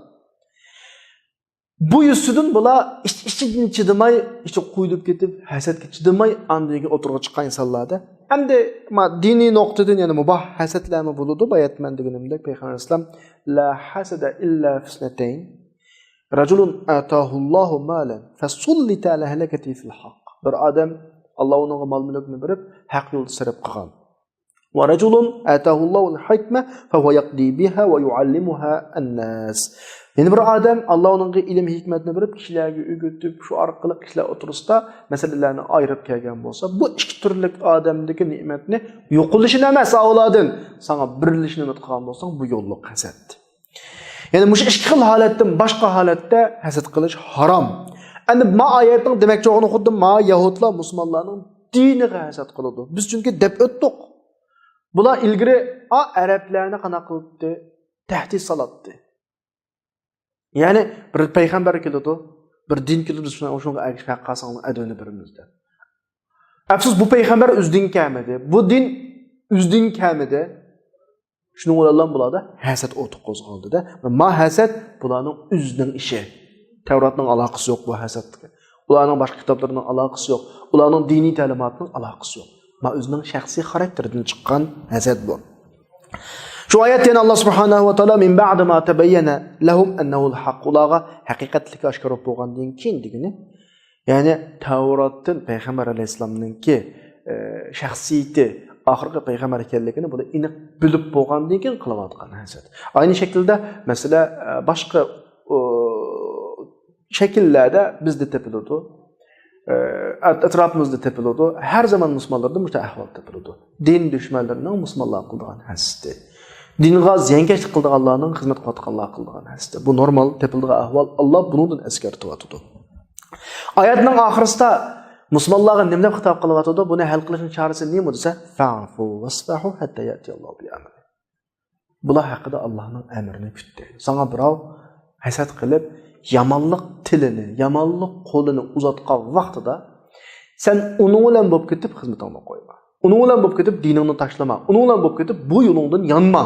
بۇ يۈزىدىن بۇلار ئىچ-، ئىچىدىن چىدىماي، ئىچى قۇيۇلۇپ كېتىپ، ھەسەتكە چىدىماي، ئاندىن كېيىن ئوتتۇرىغا چىققان ئىنسانلاردا. ئەمدى ما دىنىي نۇقتىدىن يەنە مۇباھ ھەسەتلەرمۇ بولىدۇ. باياتمەن دېگىنىمدەك، پەيغەمبەر ئەلەيھىسسالام، «لا حسد إلا في اثنتين، رجل آتاه الله مالا فسلط على هلكته في الحق». بىر ئادەم، ئاللا ئۇنىڭغا مال-مۈلۈكنى بېرىپ، ھەق يولدا سەرپ قىلغان. «ورجل آتاه الله الحكمة فهو يقضي بها ويعلمها الناس». يەنە بىر ئادەم، ئاللا ئۇنىڭغا ئىلىم ھېكمەتنى بېرىپ، كىشىلەرگە ئۆگىتىپ، شۇ ئارقىلىق كىشىلەر ئوتتۇرىسىدا مەسىلىلەرنى ئايرىپ كەلگەن بولسا، بۇ ئىككى تۈرلۈك ئادەمدىكى نېمەتنى يوقىلىشىنى ئەمەس، ئاۋۇلاردىن ساڭا بېرىلىشىنى ئۈمىد قىلغان بولساڭ، بۇ يوللۇق ھەسەت. يەنى مۇشۇ ئىككى خىل ھالەتتىن باشقا ھالەتتە ھەسەت قىلىش ھارام. ئەمدى ما ئايەتنىڭ دېمەكچى بولغىنى خۇددى ما يەھۇدلار مۇسۇلمانلارنىڭ دىنىغا ھەسەت قىلىدۇ. بىز چۈنكى دەپ ئۆتتۇق. بۇلار ئىلگىرى، ئا، ئەرەبلەرنى قانداق قىلاتتى؟ تەھدىت سالاتتى. يەنى بىر پەيغەمبەر كېلىدۇ، بىر دىن كېلىدۇ، بىز شۇنىڭغا ئەگىشىپ ھەق قالساڭلار ئەدىۋىنى بېرىمىز دەپ. ئەپسۇس، بۇ پەيغەمبەر ئۆزىدىن كەلمىدى. بۇ دىن ئۆزىدىن كەلمىدى. شۇنىڭ بىلەن بۇلاردا ھەسەت ئوتى قوزغالدى-دە. ما ھەسەت بۇلارنىڭ ئۆزىنىڭ ئىشى. تەۋراتنىڭ ئالاقىسى يوق بۇ ھەسەتكە. ئۇلارنىڭ باشقا كىتابلىرىنىڭ ئالاقىسى يوق. ئۇلارنىڭ دىنىي تەلىماتىنىڭ ئالاقىسى يوق. ما ئۆزىنىڭ شەخسىي خاراكتېرىدىن چىققان ھەسەت بۇ. شۇ ئايەتتە يەنە ئاللا سۇبھانەھۇ ۋە تائالا «من بعد ما تبين لهم أنه الحق». ئۇلارغا ھەقىقەتلىكى ئاشكارا بولۇپ بولغاندىن كېيىن دېگىنى. يەنى تەۋراتتىن پەيغەمبەر ئەلەيھىسسالامنىڭكى، ئە، شەخسىيىتى، ئاخىرقى پەيغەمبەر ئىكەنلىكىنى بۇنى ئېنىق بىلىپ بولغاندىن كېيىن قىلىۋاتقان ھەسەت. ئاينى شەكىلدە، مەسىلە، ئە، باشقا، ئۇ، شەكىللەردە بىزدە تېپىلىدۇ. ئە، ئەت-، ئەتراپىمىزدا تېپىلىدۇ. ھەر زامان مۇسۇلمانلاردا مۇشۇنداق ئەھۋال تېپىلىدۇ. دىن دۈشمەنلىرىنىڭ مۇسۇلمانلارغا قىلىدىغان ھەسىتى. دىنغا زىيانكەشلىك قىلىدىغانلارنىڭ خىزمەت قىلىۋاتقانلارغا قىلىدىغان ھەسىتى. بۇ نورمال تېپىلىدىغان ئەھۋال. ئاللا بۇنىڭدىن ئەسكەرتىۋاتىدۇ. ئايەتنىڭ ئاخىرىسىدا مۇسۇلمانلارغا نېمە دەپ خىتاب قىلىۋاتىدۇ؟ بۇنى ھەل قىلىشنىڭ چارىسى نېمە دېسە، فەئفۇ ۋەسفەھۇ ھەتتا يەتىيەللاھۇ بىئەمرىھ. بۇلار ھەققىدە ئاللاھنىڭ ئەمرىنى كۈت دەيدۇ. ساڭا بىراۋ ھەسەت قىلىپ، يامانلىق تىلىنى، يامانلىق قولىنى ئۇزاتقان ۋاقتىدا، سەن ئۇنىڭ بىلەن بولۇپ كېتىپ خىزمىتىڭنى قويما. ئۇنىڭ بىلەن بولۇپ كېتىپ دىنىڭنى تاشلىما. ئۇنىڭ بىلەن بولۇپ كېتىپ بۇ يولۇڭدىن يانما.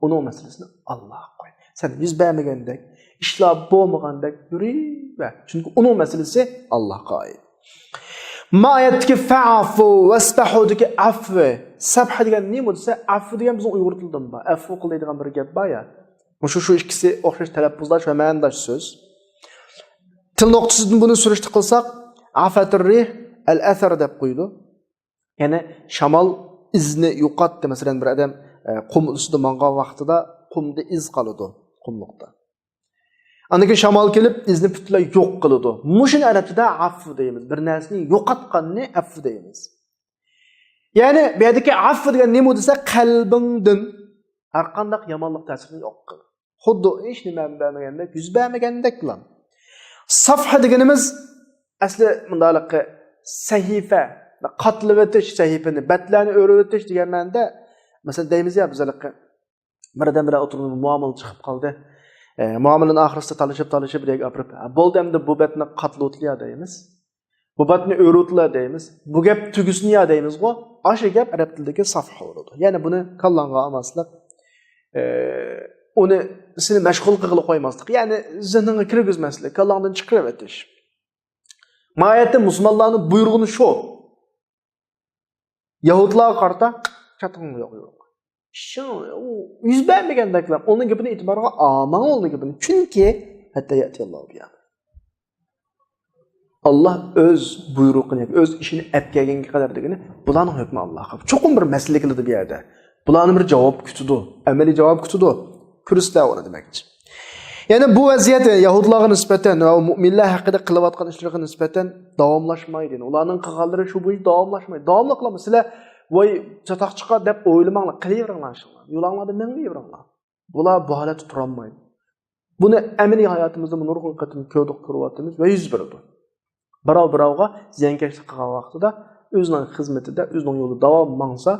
ئۇنىڭ مەسىلىسىنى ئاللاھقا قوي. سەن يۈز بەرمىگەندەك، ئىشلار بولمىغاندەك يۈرۈۋەر. چۈنكى ئۇنىڭ مەسىلىسى ئاللاھقا ئائىت. ما ئايەتتىكى فەئفۇ ۋەسپەھۇدىكى ئەفۋى، سەپھە دېگەن نېمە دېسە، ئەفۋى دېگەن بىزنىڭ ئۇيغۇر تىلىدىمۇ بار. ئەفۋۇ قىل دەيدىغان بىر گەپ بار يا. مۇشۇ، شۇ ئىككىسى ئوخشاش تەلەپپۇزداش ۋە مەنىداش سۆز. تىل نۇقتىسىدىن بۇنى سۈرۈشتە قىلساق، ئەفەتۇر رىھ ئەل ئەسەر دەپ قويىدۇ. يەنى شامال ئىزنى يوقاتتى. مەسىلەن، بىر ئادەم، ئە، قۇم ئۈستىدە ماڭغان ۋاقتىدا قۇمدا ئىز قالىدۇ، قۇملۇقتا. ئاندىن كېيىن شامال كېلىپ، ئىزنى پۈتۈنلەي يوق قىلىدۇ. مۇشۇنى ئەرەب تىلىدا ئەفۋۇ دەيمىز. بىر نەرسىنى يوقاتقاننى ئەفۋۇ دەيمىز. يەنى بۇ يەردىكى ئەفۋۇ دېگەن نېمە دېسە، قەلبىڭدىن ھەر قانداق يامانلىق تەسىرىنى يوق قىل. خۇددى ھېچ نېمە بەرمىگەندەك، يۈز بەرمىگەندەكلا. سەفھە دېگىنىمىز ئەسلى مۇنداقلىقى سەھىپە، قاتلىۋېتىش سەھىپىنى، بەتلەرنى ئۆرۈۋېتىش دېگەن مەنىدە، مەسىلەن، دەيمىز يا بىز ھېلىقى بىر ئادەم بىلەن ئولتۇرۇپ مۇئامىلە چىقىپ قالدى. ئە، مۇئامىلىنىڭ ئاخىرىسىدا تالىشىپ، تالىشىپ بىر يەرگە ئاپىرىپ، «ھە، بولدى، ئەمدى بۇ بەتنى قاتلىۋېتىلى» يا دەيمىز. «بۇ بەتنى ئۆرۈۋېتىلە» دەيمىز. «بۇ گەپ تۈگىسۇن» يا دەيمىزغۇ. ئاشۇ گەپ ئەرەب تىلىدىكى سەفھە بولىدۇ. يەنى بۇنى كاللاڭغا ئالماسلىق، ئە، ئۇنى سېنى مەشغۇل قىلغىلى قويماسلىق. يەنى زېھنىڭغا كىرگۈزمەسلىك، كاللاڭدىن چىقىرىۋېتىش. ما ئايەتتە مۇسۇلمانلارنىڭ بۇيرۇغىنى شۇ. يەھۇدىيلارغا قارىتا، چاتىقىڭ يوق، يوق. ئىشىڭ، ئۇ يۈز بەرمىگەندەكلەر. ئۇنىڭ گېپىنى ئېتىبارغا ئالماڭ، ئۇنىڭ گېپىنى. چۈنكى، ھەتتا يەتىيەللاھۇ بىئەمرىھ. ئاللاھ ئۆز بۇيرۇقىنى، ئۆز ئىشىنى ئەپ كەلگەنگە قەدەر دېگىنى، بۇلارنىڭ ھۆكمى ئاللاھقا. چوقۇم بىر مەسىلە كېلىدۇ بۇ يەردە. بۇلارنى بىر جاۋاب كۈتىدۇ، ئەمەلىي جاۋاب كۈتىدۇ. كۆرسىتە ئۇنى دېمەكچى. يەنى بۇ ۋەزىيەت يەھۇدىيلارغا نىسبەتەن ۋە مۇئمىنلەر ھەققىدە قىلىۋاتقان ئىشلىرىغا نىسبەتەن داۋاملاشمايدۇ. ئۇلارنىڭ قىلغانلىرى شۇ بويىچە داۋاملاشمايدۇ. داۋاملىق قىلامدۇ؟ سىلەر، ۋاي، چاتاق چىقار دەپ ئويلىماڭلار، قىلىۋېرىڭلار ئىشىڭلارنى. يولۇڭلاردا مېڭىۋېرىڭلار. بۇلار بۇ ھالەتتە تۇرالمايدۇ. بۇنى ئەمەلىي ھاياتىمىزدا نۇرغۇن قېتىم كۆردۇق، كۆرۈۋاتىمىز ۋە يۈز بېرىدۇ. بىراۋ بىراۋغا زىيانكەشلىك قىلغان ۋاقتىدا ئۆزىنىڭ خىزمىتىدە، ئۆزىنىڭ يولىدا داۋام ماڭسا،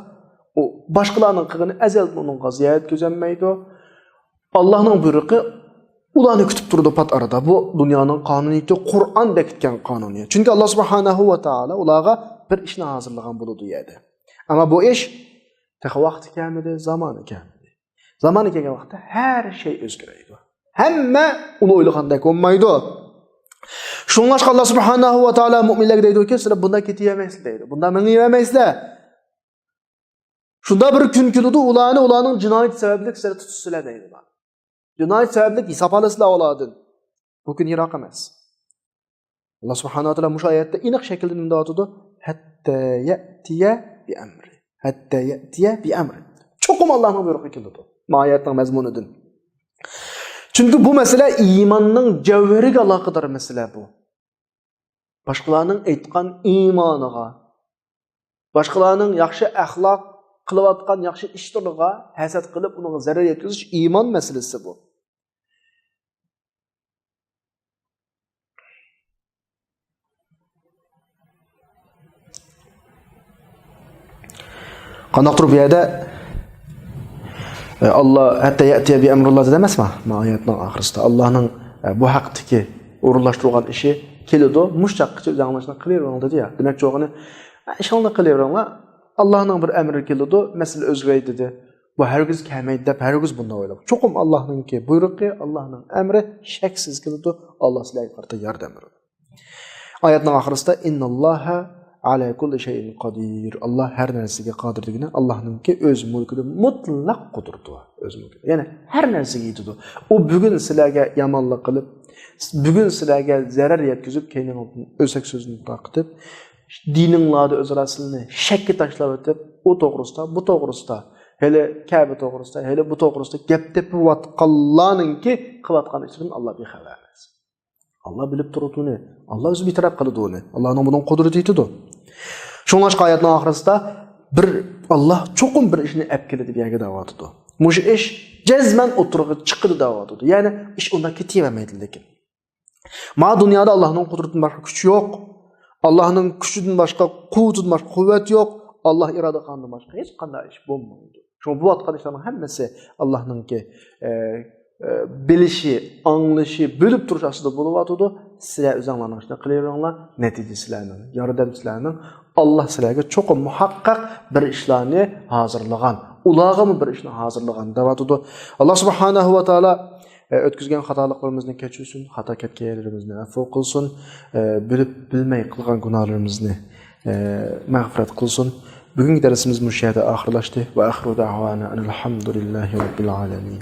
ئۇ باشقىلارنىڭ قىلغىنى ئەزەلدىن ئۇنىڭغا زىيان يەتكۈزەلمەيدۇ. ئاللاھنىڭ بۇيرۇقى ئۇلارنى كۈتۈپ تۇرىدۇ پات ئارىدا. بۇ دۇنيانىڭ قانۇنىيىتى، قۇرئان بېكىتكەن قانۇنىيەت. چۈنكى ئاللاھ سۇبھانەھۇ ۋە تائالا ئۇلارغا بىر ئىشنى ھازىرلىغان بولىدۇ يەردە. ئەمما بۇ ئىش تېخى ۋاقتى كەلمىدى، زامانى كەلمىدى. زامانى كەلگەن ۋاقىتتا ھەر شەي ئۆزگىرەيدۇ. ھەممە ئۇنى ئويلىغاندەك بولمايدۇ. شۇڭلاشقا ئاللاھ سۇبھانەھۇ ۋە تائالا مۇئمىنلەرگە دەيدۇكى، سىلەر بۇنداق كېتىۋەرمەيسىلەر دەيدۇ. بۇنداق مېڭىۋەرمەيسىلەر. شۇنداق بىر كۈن كېلىدۇ، ئۇلارنى ئۇلارنىڭ جىنايىتى سەۋەبلىك سىلەر تۇتۇشسىلەر دەيدۇ. جىنايەت سەۋەبلىك ھېساب ئالىسىلەر ئۇلاردىن. بۇ كۈن يىراق ئەمەس. ئاللاھ سۇبھانەھۇ ۋە تائالا مۇشۇ ئايەتتە ئېنىق شەكىلدە نېمە دەۋاتىدۇ؟ ھەتتا يەتىيە بىئەمرى. ھەتتا يەتىيە بىئەمرى. چوقۇم ئاللاھنىڭ بۇيرۇقى كېلىدۇ. ما ئايەتنىڭ مەزمۇنىدىن. چۈنكى بۇ مەسىلە ئىماننىڭ جەۋھىرىگە ئالاقىدار مەسىلە بۇ. باشقىلارنىڭ ئېيتقان ئىمانىغا، باشقىلارنىڭ ياخشى ئەخلاق قىلىۋاتقان ياخشى ئىشلىرىغا ھەسەت قىلىپ، ئۇنىڭغا زەرەر يەتكۈزۈش ئىمان مەسىلىسى بۇ. قانداقتۇر بۇ يەردە، ئە، ئاللا ھەتتا يەتىيە بىئەمرىللا دېدى ئەمەسما؟ ما ئايەتنىڭ ئاخىرىسىدا ئاللانىڭ، ئە، بۇ ھەقتىكى ئورۇنلاشتۇرغان ئىشى كېلىدۇ، مۇشۇ چاغقىچە ئۆزۈڭلار ئىشىڭلارنى قىلىۋېرىڭلار دېدى يا. دېمەكچى بولغىنى، ئە، ئىشىڭلارنى قىلىۋېرىڭلار، ئاللانىڭ بىر ئەمرى كېلىدۇ، مەسىلە ئۆزگىرەي دېدى. بۇ ھەرگىز كەلمەيدۇ دەپ ھەرگىز بۇنداق ئويلىماڭ. چوقۇم ئاللانىڭكى بۇيرۇقى، ئاللانىڭ ئەمرى شەكسىز كېلىدۇ، ئاللا سىلەرگە قارىتا ياردەم بېرىدۇ. ئايەتنىڭ ئاخىرىسىدا، «ئىنناللاھە ئەلا كۇللى شەيئىن قادىر.» ئاللا ھەر نەرسىگە قادىر دېگىنى ئاللانىڭكى ئۆز مۈلكىدە مۇتلەق قۇدرىتى بار. ئۆز مۈلكىدە. يەنى ھەر نەرسىگە يېتىدۇ. ئۇ بۈگۈن سىلەرگە يامانلىق قىلىپ، بۈگۈن سىلەرگە زەرەر يەتكۈزۈپ، كەينىڭىزدىن ئۆسەك سۆزىنى تارقىتىپ، دىنىڭلاردا ئۆزئارا سىلىنى شەككە تاشلاۋېتىپ، ئۇ توغرىسىدا، بۇ توغرىسىدا، ھېلى كەبە توغرىسىدا، ھېلى بۇ توغرىسىدا گەپ تېپىۋاتقانلارنىڭكى قىلىۋاتقان ئىشلىرىدىن ئاللا بىخەۋەر ئەمەس. ئاللا بىلىپ تۇرىدۇ ئۇنى. ئاللا ئۆزى بىتەرەپ قىلىدۇ ئۇنى. ئاللانىڭ بۇنىڭغا قۇدرىتى يېتىدۇ. شۇڭلاشقا ئايەتنىڭ ئاخىرىسىدا بىر ئاللا چوقۇم بىر ئىشنى ئەپ كېلىدۇ دېگەنگە دەۋاتىدۇ. مۇشۇ ئىش جەزمەن ئوتتۇرىغا چىقىدۇ دەۋاتىدۇ. يەنى ئىش ئۇنداق كېتىۋەرمەيدۇ لېكىن. ما دۇنيادا ئاللاھنىڭ قۇدرىتىدىن باشقا كۈچ يوق. ئاللاھنىڭ كۈچىدىن باشقا، قۇۋۋىتىدىن باشقا قۇۋۋەت يوق. ئاللاھ ئىرادە قىلغاندىن باشقا ھېچقانداق ئىش بولمايدۇ. شۇڭا بولۇۋاتقان ئىشلارنىڭ ھەممىسى ئاللاھنىڭكى، ئە، ئە، بىلىشى، ئاڭلىشى، بىلىپ تۇرۇش ئاستىدا بولۇۋاتىدۇ. سىلەر ئۆزۈڭلارنىڭ ئىشىنى قىلىۋېرىڭلار. نەتىجە سىلەرنىڭ، ياردەم سىلەرنىڭ. ئاللاھ سىلەرگە چوقۇم مۇھەققەق بىر ئىشلارنى ھازىرلىغان، ئۇلارغىمۇ بىر ئىشنى ھازىرلىغان دەۋاتىدۇ. ئاللاھ سۇبھانەھۇ ۋە تائالا، ئە، ئۆتكۈزگەن خاتالىقلىرىمىزنى كەچۈرسۇن، خاتا كەتكەن يەرلىرىمىزنى ئەپۇ قىلسۇن، ئە، بىلىپ بىلمەي قىلغان گۇناھلىرىمىزنى، ئە، مەغپىرەت قىلسۇن. بۈگۈنكى دەرسىمىز مۇشۇ يەردە ئاخىرلاشتى. ۋە ئاخىرۇ دەئۋانا ئەنىل ھەمدۇلىللاھى رەببىل ئالەمىن.